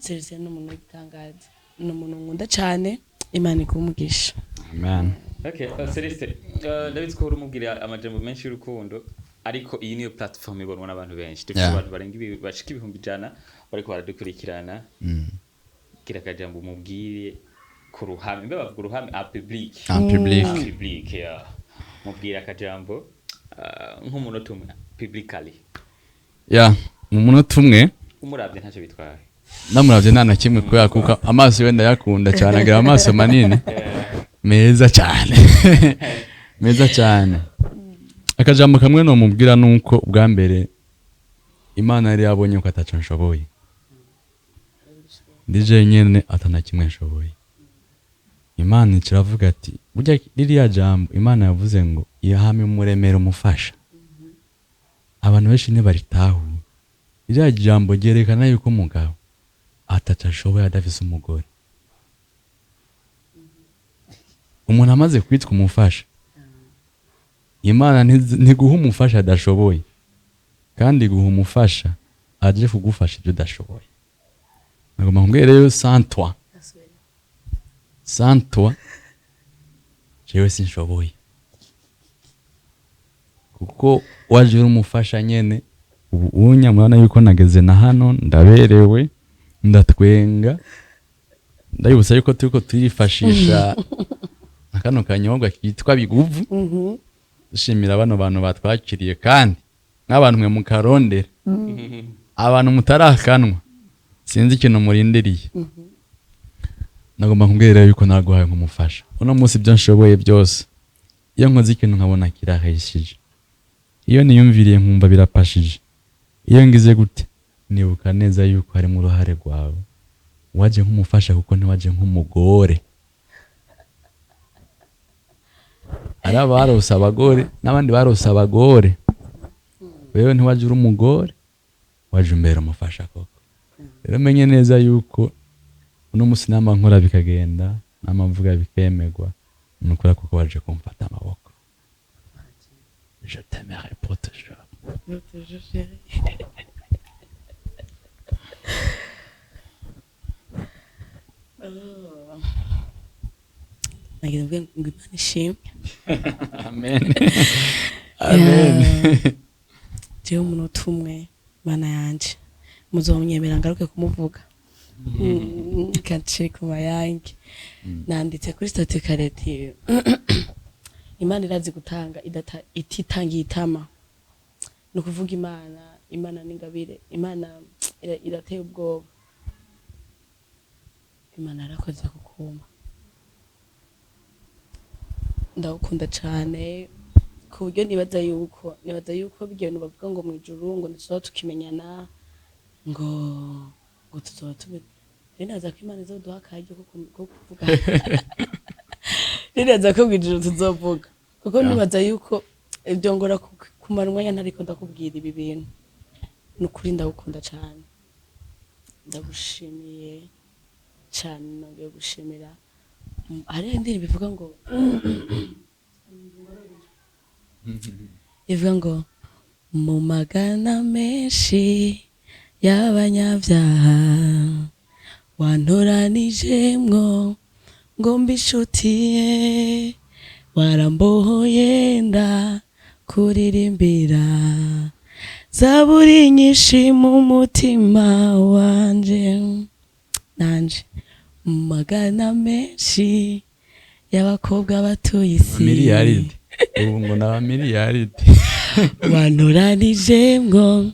Celestin ni umuntu w'igitangaza, ni umuntu nkunda cane. Imana iguhe umugisha. Amen. Okay, Celeste, ndabizi ko urumubwira amajambo menshi y'urukundo, ariko iyi niyo platform ibonwa n'abantu benshi. Dufite abantu barenga bashika 100,000 bariko baradukurikirana. Gira akajambo umubwire ku ruhame. Mbe bavuga uruhame en public? En public. En public, yeah. Mubwire akajambo nk'umunota umwe publicly. Ya, mu munota umwe. Umuravye ntacyo bitwaye. Namuravye nta na kimwe, kubera kuko amaso we ndayakunda cyane, agira amaso manini meza cyane, meza cyane. Akajambo kamwe nomubwira nuko ubwa mbere Imana yari yabonye ko ataco nshoboye, ndi jenyene, atana kimwe nshoboye. Imana iravuga ati burya ririya jambo Imana yavuze ngo ihame umuremera umufasha, abantu benshi ntibaritahura. Ririya jambo ryerekana yuko umugabo ataco ashoboye adafise umugore. Umuntu amaze kwitwa umufasha, Imana ntiguha umufasha adashoboye, kandi iguha umufasha aje kugufasha ibyo udashoboye. Nagomba nkubwire rero, sans toi, sans toi, jewe sinshoboye, kuko waje uri umufasha nyene. Ubu unya murabona yuko nageze na hano, ndaberewe, ndatwenga. Ndabibutsa yuko turiko turifashisha na kano kanyobwa kitwa Biguvu. Dushimira bano bantu batwakiriye, kandi n'abantu mwe mukarondera, abantu mutarakanwa, sinzi ikintu murindiriye. Nagomba kubwira yuko naguhaye nk'umufasha. Uno munsi ibyo nshoboye byose, iyo nkoze ikintu nkabona kiraheshije, iyo niyumviriye nkumva birapashije, iyo ngize gute, nibuka neza yuko harimo uruhare rwawe. Waje nk'umufasha kuko ntiwaje nk'umugore. Hari abarose abagore n'abandi barose abagore. Wewe ntiwaje uri umugore, waje umbera umufasha koko. Rero menye neza yuko uno munsi nama nkora bikagenda, nama mvuga bikemerwa, ni ukuri kuko waje kumfata amaboko. Je t'aimerai pour toujours. Toujours, chérie. Oh. Nagira mvuge ngo Imana ishimwe. Amen, amen. Jewe umunota umwe, Mana yanje, muzomyemera ngaruke kumuvuga. Kace ku mayange nanditse kuri statut kareti: Imana irazi gutanga ititangiye itama. Ni ukuvuga Imana n'ingabire, Imana irateye ubwoba. Imana yarakoze kukuma. Ndagukunda cane ku buryo nibaza yuko bigiye ibintu bavuga ngo mu ijuru ngo ntituzoba tukimenyana, ngo tuzoba tume. Rero nibaza ko Imana izoduha akaryo ko kuvuga. Rero nibaza ko mu ijuru tuzovuga, kuko nibaza yuko ibyo ngora kumara umwanya ntariko ndakubwira ibi bintu. Ni ukuri ndagukunda cane, ndagushimiye cane, nongeye gushimira. Hariho indirimbo ivuga ngo mu magana menshi y'abanyabyaha wantoranijemwo ngo mbe inshuti ye, warambohoye ndakuririmbira zaburi nyinshi mu mutima wanje. Nanje mu magana menshi y'abakobwa batuye isi, Miliyaridi, ubu ngo ni abamiliyaridi. Wantoranijemwo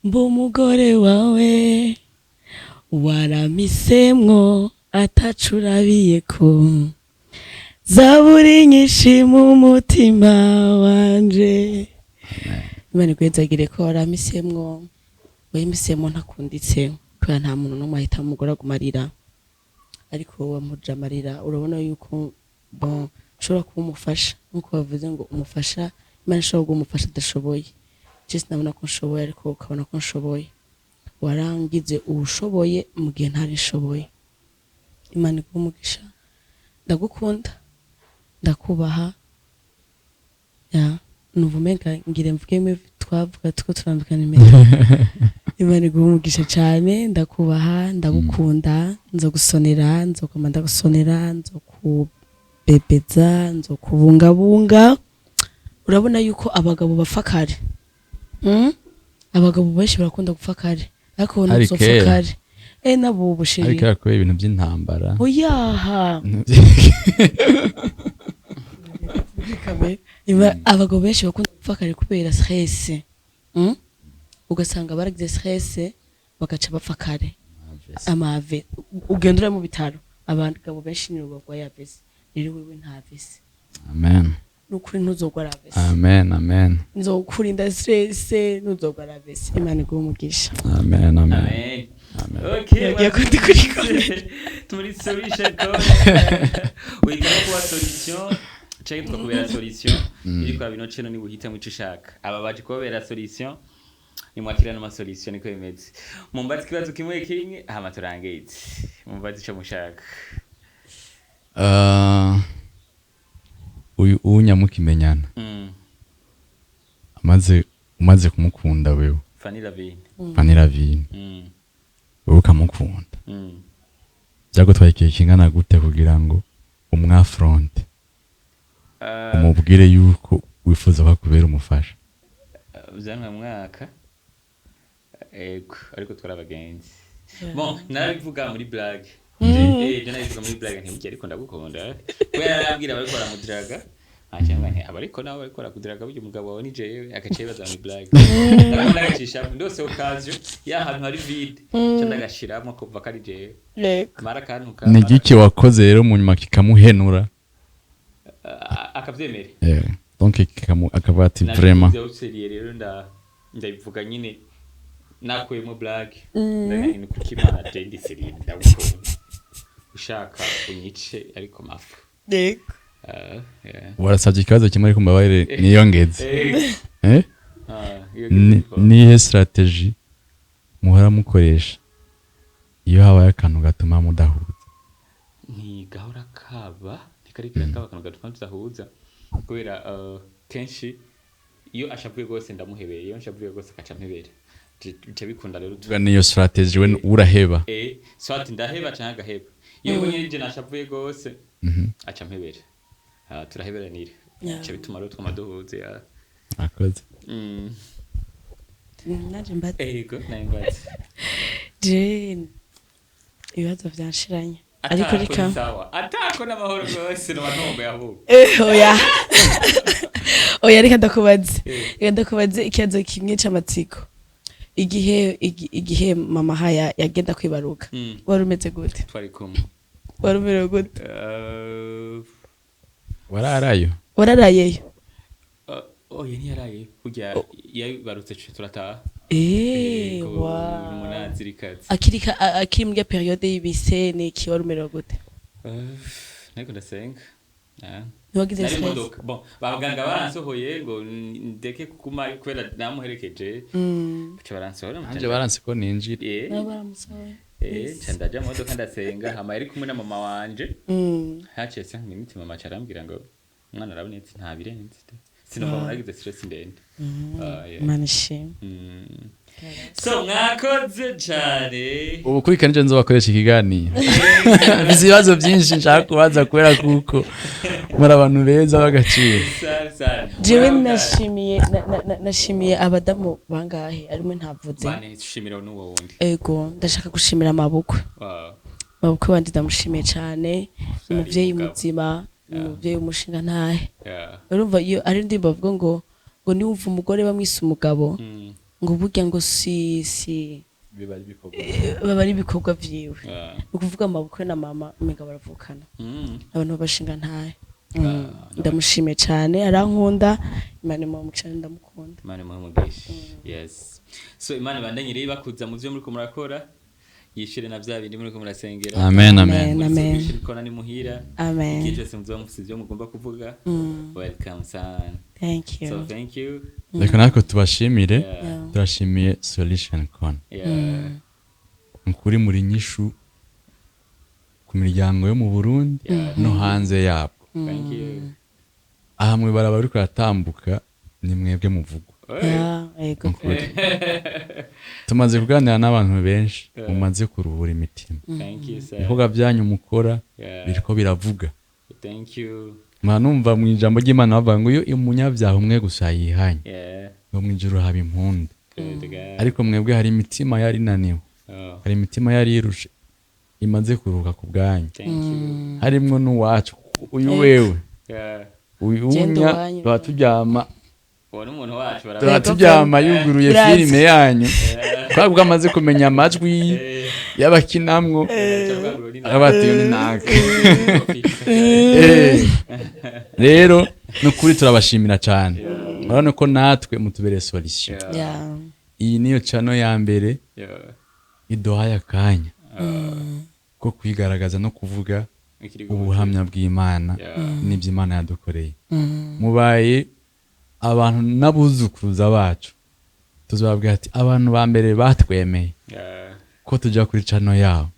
mba umugore wawe, waramisemwo atacurabiye ko zaburi nyinshi mu mutima wanje. Imana igwezagire ko waramisemwo, wayimisemo ntakunditse, kubera nta muntu n'umwe ahita umugore aguma arira, ariko wowe wamuje amarira. Urabona yuko, bon, ushobora kuba umufasha nk'uko bavuze ngo umufasha, Imana ishobora guha umufasha adashoboye. Je sinabona ko nshoboye, ariko ukabona ko nshoboye. Warangize uwushoboye mu gihe ntari nshoboye. Imana iguhe umugisha. Ndagukunda, ndakubaha. Ya, numva umenga ngire mvuge bimwe twavuga tuko turambikana impeta. Imana iguhe umugisha cyane. Ndakubaha, ndagukunda. Nzogusonera, nzokoma ndagusonera, nzokubebeza, nzokubungabunga. Urabona yuko abagabo bapfa kare? Abagabo benshi barakunda gupfa kare, ariko wowe Hari ntuzopfa kera. kare. Nabo bushiri. Ariko kubera ibintu by'intambara. Oyaha. Abagabo benshi bakunda gupfa kare kubera stress? Ugasanga baragize stress bagaca bapfa kare, amave. Ugenda uri mu bitaro, abagabo benshi nibo barwaye AVC. Rero wewe nta AVC. Amen. Nukuri ntuzogwara AVC. Amen, amen. Nzokurinda stress, ntuzogwara AVC. Imana iguhe umugisha. Amen, amen. Amen. Okay. Yagiye kundi kuri kure. Turi solution corner. Wiga kuba solution canke tukakubera solution. Iri kwa bino ceno ni uhitamo ico ushaka. Aba baje kubabera solution, nimwakira n'ama solution, niko bimeze. Mumbaze ikibazo kimwe kimwe hama turangeze. Mumbaze ico mushaka. Uyu unyamukimenyana, amaze umaze kumukunda wewe, Fanny Lavine. Fanny Lavine, wowe ukamukunda, byagutwaye igihe kingana gute kugira ngo umwafronte, umubwire yuko wifuza ko akubera umufasha? Vyantwaye umwaka, ego, ariko twari abagenzi. Bon, narabivuga muri blague. Je narabivuga muri blague, ntiburya ariko ndagukunda, kubera yarambwira bariko baramudiraga. Nkaca nti aba ariko nawe bariko barakudiraga burya umugabo wawe ni jewe, agaca yibaza ngo ni blague. Ndagacishamo ndose occasion ya hantu hari vide, nca ndagashiramo kumva ko ari jewe. Mara akantuka. Ni igiki wakoze rero mu nyuma kikamuhenura? Akavyemera. Donc akavuga ati vraiment. Nabivuze rero, ndabivuga nyine nakuyemo blague, ndagahinda kuko Imana je ndi sérieux, ndagukunda, ushaka unyice ariko mafu. Yeah. Warasabye ikibazo kimwe, ariko mbabarire niyongeze. Eh? Iyo Nihe stratégie muhora mukoresha iyo habaye akantu gatuma mudahuza? Ntigahora kaba, ntikarigera kaba akantu gatuma tudahuza, kubera kenshi iyo ashavuye rwose ndamuhebera, iyo nshavuye rwose akaca ampebera. Bica bikunda rero. Tuvuga niyo stratégie, we uraheba? Soit ndaheba canke agaheba. Iyo mbonye je nashavuye rwose, aca ampebera. Turaheberanira. Bica bituma rero twama duhuze ya. Akoze. Naje mba. Ego, nayo ngwaze. Je ibibazo vyanshiranye, ariko Atako reka. ni sawa, atako n'amahoro rwose noba ntomboye ahubwo. Oya oya, reka ndakubaze, reka ndakubaze ikibazo kimwe c'amatsiko. Igihe igihe mama Haya yagenda kwibaruka, wari umeze gute? Twari kumwe. Wari umerewe gute? Wararayo? Wararayeyo? Oya, ntiyaraye, burya yabarutse turataha. Eh, Yego, wow. umunazirikazi. Akiri akiri muri période y'ibise niki, wari umerewe gute? Nariko ndasenga. Ntiwagize Nari mu stress? modoka. Bon, abaganga baransohoye ngo ndeke kuguma kubera namuherekeje, baca baransohora. Nanje baranse ko ninjira. Nabo baramusohoye. Nca ndaja mu modoka ndasenga, hama yari kumwe na mama wanje. Haciye 5 minutes mama aca arambwira ngo umwana arabonetse, nta birenze, sinumva nagize stress ndende. Yeah. Imana ishimwe. So mwakoze cyane. Ubu kuri kanje nzobakoresha ikiganiro, mfise ibibazo byinshi nshaka kubaza kubera kuko muri abantu beza b'agaciro. Sana sana. Jewe nashimiye nashimiye abadamu bangahe arimwe ntavuze. Bane, shimira n'uwo wundi. Ego, ndashaka gushimira amabukwe. Mabukwe wanje ndamushimiye cyane, ni umuvyeyi umugabo. muzima, ni umuvyeyi w'umushinga ntahe. Urumva iyo ari indirimbo bavuga ngo niwumva umugore bamwise umugabo, ngo burya ngo si baba ari ibikorwa vyiwe. Ni ukuvuga amabukwe na mama umenga baravukana, abantu babashinga ntahe. Ndamushimiye cyane, arankunda, Imana imuhe umugisha, ndamukunda. Imana imuhe umugisha. Yes, so Imana ibandanye rero ibakuza mu byo muriko murakora, yishire na bya bindi muriko murasengera. Amen, amen. Amen, amen. Kona ni muhira. Amen. Igihe cyose muzoba mufise ibyo mugomba kuvuga, welcome son. Thank you. So thank you. Reka natwe tubashimire. Turashimiye Solution Corner. Ukuri muri nyishu ku miryango yo mu Burundi no hanze yabwo. Thank you. Aha mwibarabara uriko uratambuka ni mwebwe muvugwa. Hey. Yeah, yego. Ukuri tumaze kuganira n'abantu benshi, mumaze kuruhura imitima. Thank you, sir. Ibikorwa byanyu mukora biriko biravuga. Thank you. Numva mu ijambo ry'Imana bavuga ngo iyo umunyabyaha umwe gusa yihanye, ngo mu ijuru haba impundu. Good God. Ariko mwebwe hari imitima yari inaniwe, hari imitima yari irushe imaze kuruhuka ku bwanyu. Thank you. Harimwo n'uwacu uyu wewe, uyu Genda unya uwanyu. tuba turyama, Uwo ni umuntu wacu. tuba turyama yuguruye Birazi. filime yanyu kubera ko amaze kumenya amajwi y'abakinamwo, akaba ati uyu ni naka. Rero ni ukuri turabashimira cyane, urabona ko natwe mutubereye solution. Iyi niyo channel ya mbere iduhaye akanya ko kwigaragaza no kuvuga ubuhamya bw'Imana n'ibyo Imana yadukoreye. Mubaye abantu n'abuzukuruza bacu tuzababwira ati abantu ba mbere batwemeye ko tujya kuri channel yabo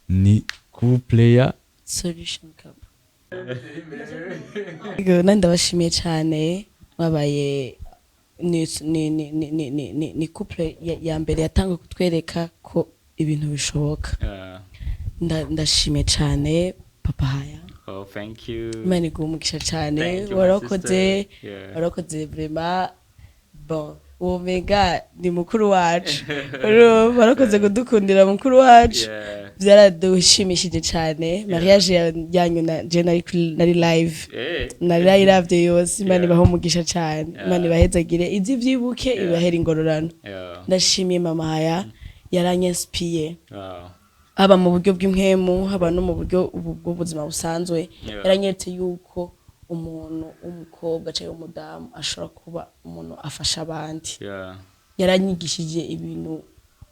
ni couple ya Solution Couple. Yego, nandi ndabashimiye cyane, mwabaye ni couple ya mbere yatangwe kutwereka ko ibintu bishoboka. Ndashimiye cyane papa Haya. Oh, thank you. Imana iguhe umugisha cyane. Thank you, my Warakoze. sister. Yeah. Warakoze vraiment. Bon, Uwo mega ni mukuru wacu. Urumva, warakoze kudukundira mukuru wacu. Byaradushimishije cyane mariage yanyu na je nari nari live, nari yose. Imana ibahe umugisha cyane. Imana ibahezagire, izi vyibuke, ibahere ingororano. Ndashimiye mama Haya, yaranyinspiye, haba mu buryo bw'impwemu, haba no mu buryo ubu bw'ubuzima busanzwe. Yaranyeretse yuko umuntu w'umukobwa cyangwa umudamu ashobora kuba umuntu afasha abandi. Yaranyigishije ibintu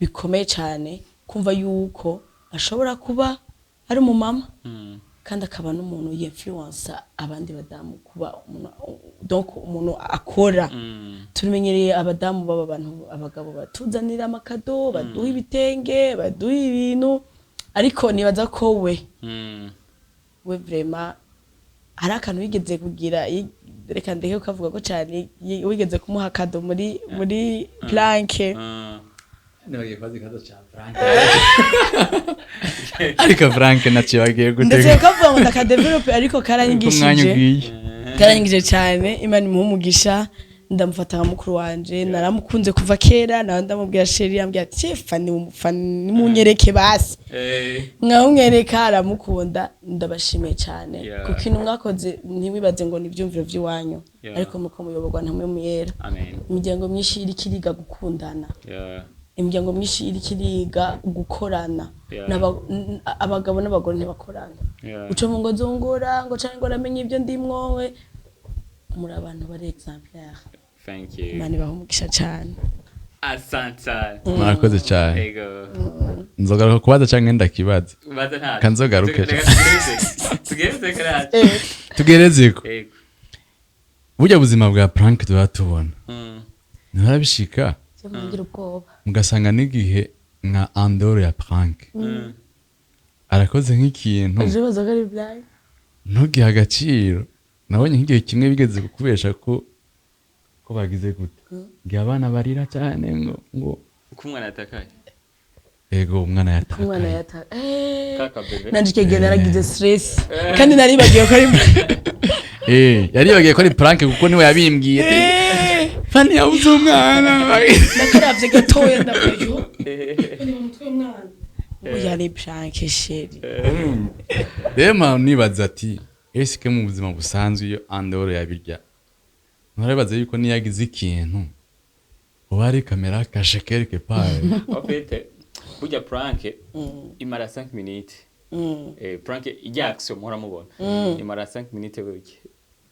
bikomeye cyane, kumva yuko ashobora kuba ari umumama kandi akaba n'umuntu yinfluensa abandi badamu, kuba umuntu, donc umuntu akora. Tumenyereye abadamu baba abantu, abagabo batuzanira ama cadeaux, baduha ibitenge, baduha ibintu, ariko nibaza ko we we vraiment hari akantu wigeze kugira, reka ndeke kukavuga ko cyane, wigeze kumuha cadeau muri prank. Nibagiye kubaza ikibazo ca Frank, ariko Frank naciye bagiye Ndetse gutega kavuga ngo ndakadevelope, ariko umwanya karanyigishije, ugiye. karanyigishije cyane. Imana imuhe umugisha. Ndamufata nka mukuru wanje, naramukunze kuva kera. Nawe ndamubwira chéri, yambwira ati: "Chef, ni munyereke basi." Nkamumwereka, aramukunda. Ndabashimiye cyane ku kintu mwakoze. Ntiwibaze ngo ni ibyumviro by'iwanyu, ariko muko muyoborwa ntamwe muyera. Amen. Imiryango myinshi iriko iriga gukundana, imiryango myinshi iriko iriga gukorana. Abagabo n'abagore ntibakorana. Uca mu ngo zungura ngo canke ngo aramenye ibyo ndimwo. We muri abantu bari exemplaire. Thank you. Imana ibahe umugisha cyane. Asante sana. Murakoze cyane. Ego. Nzogaruka kubaza canke ndakibaza? Baza nta. Kanzogaruke. Reka tugereze. Tugereze karaje. Tugerezeko. Ego. Burya buzima bwa prank tuba tubona, ntibarabishika. Ngira ubwoba. Mugasanga n'igihe nka andoro ya prank arakoze nk'ikintu, Ejo baza ko ari blague. Ntugihe agaciro. Nabonye nk'igihe kimwe bigeze kukubesha ko bagize gute, igihe abana barira cyane ngo Uko umwana yatakaye. Ego, umwana Umwana yatakaye. yata Kaka bébé. Nanje icyo gihe naragize stress kandi naribagiwe ko ari Yaribagiye ko ari prank kuko niwe yabimbwiye. Fani yabuze umwana. Nakaravye gatoya, ndavuga: "Yo, ni mu mutwe w'umwana." Oya, ni prank, chéri. Rero mpamvu nibaza ati: "Ese mu buzima busanzwe iyo andoro yabirya, nturabibaza yuko niyo yagize ikintu uba ari caméra cachée quelque part?" En fait, burya prank imara 5 minutes. Prank ijya action muhora mubona imara 5 minutes burya.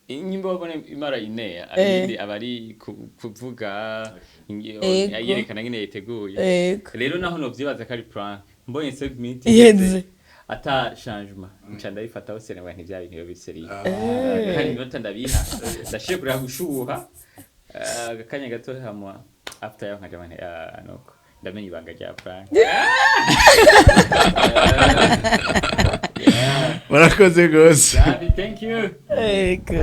Nyimba babona imara ine, iyindi aba ari kuvuga yerekana nyine yiteguye. Rero naho novyibaza ko ari prank, mbonye 5 minutes Iheze. ata changement, nca ndabifataho sene ntivya bintu biba biri sérieux, kandi iminota ndabiha ndashiye kureba gushuha akanya gato, hamwa after yaho nkaja mane nuko ndamenya ibanga rya prank. Murakoze rwose. Sabi, thank you. Ego.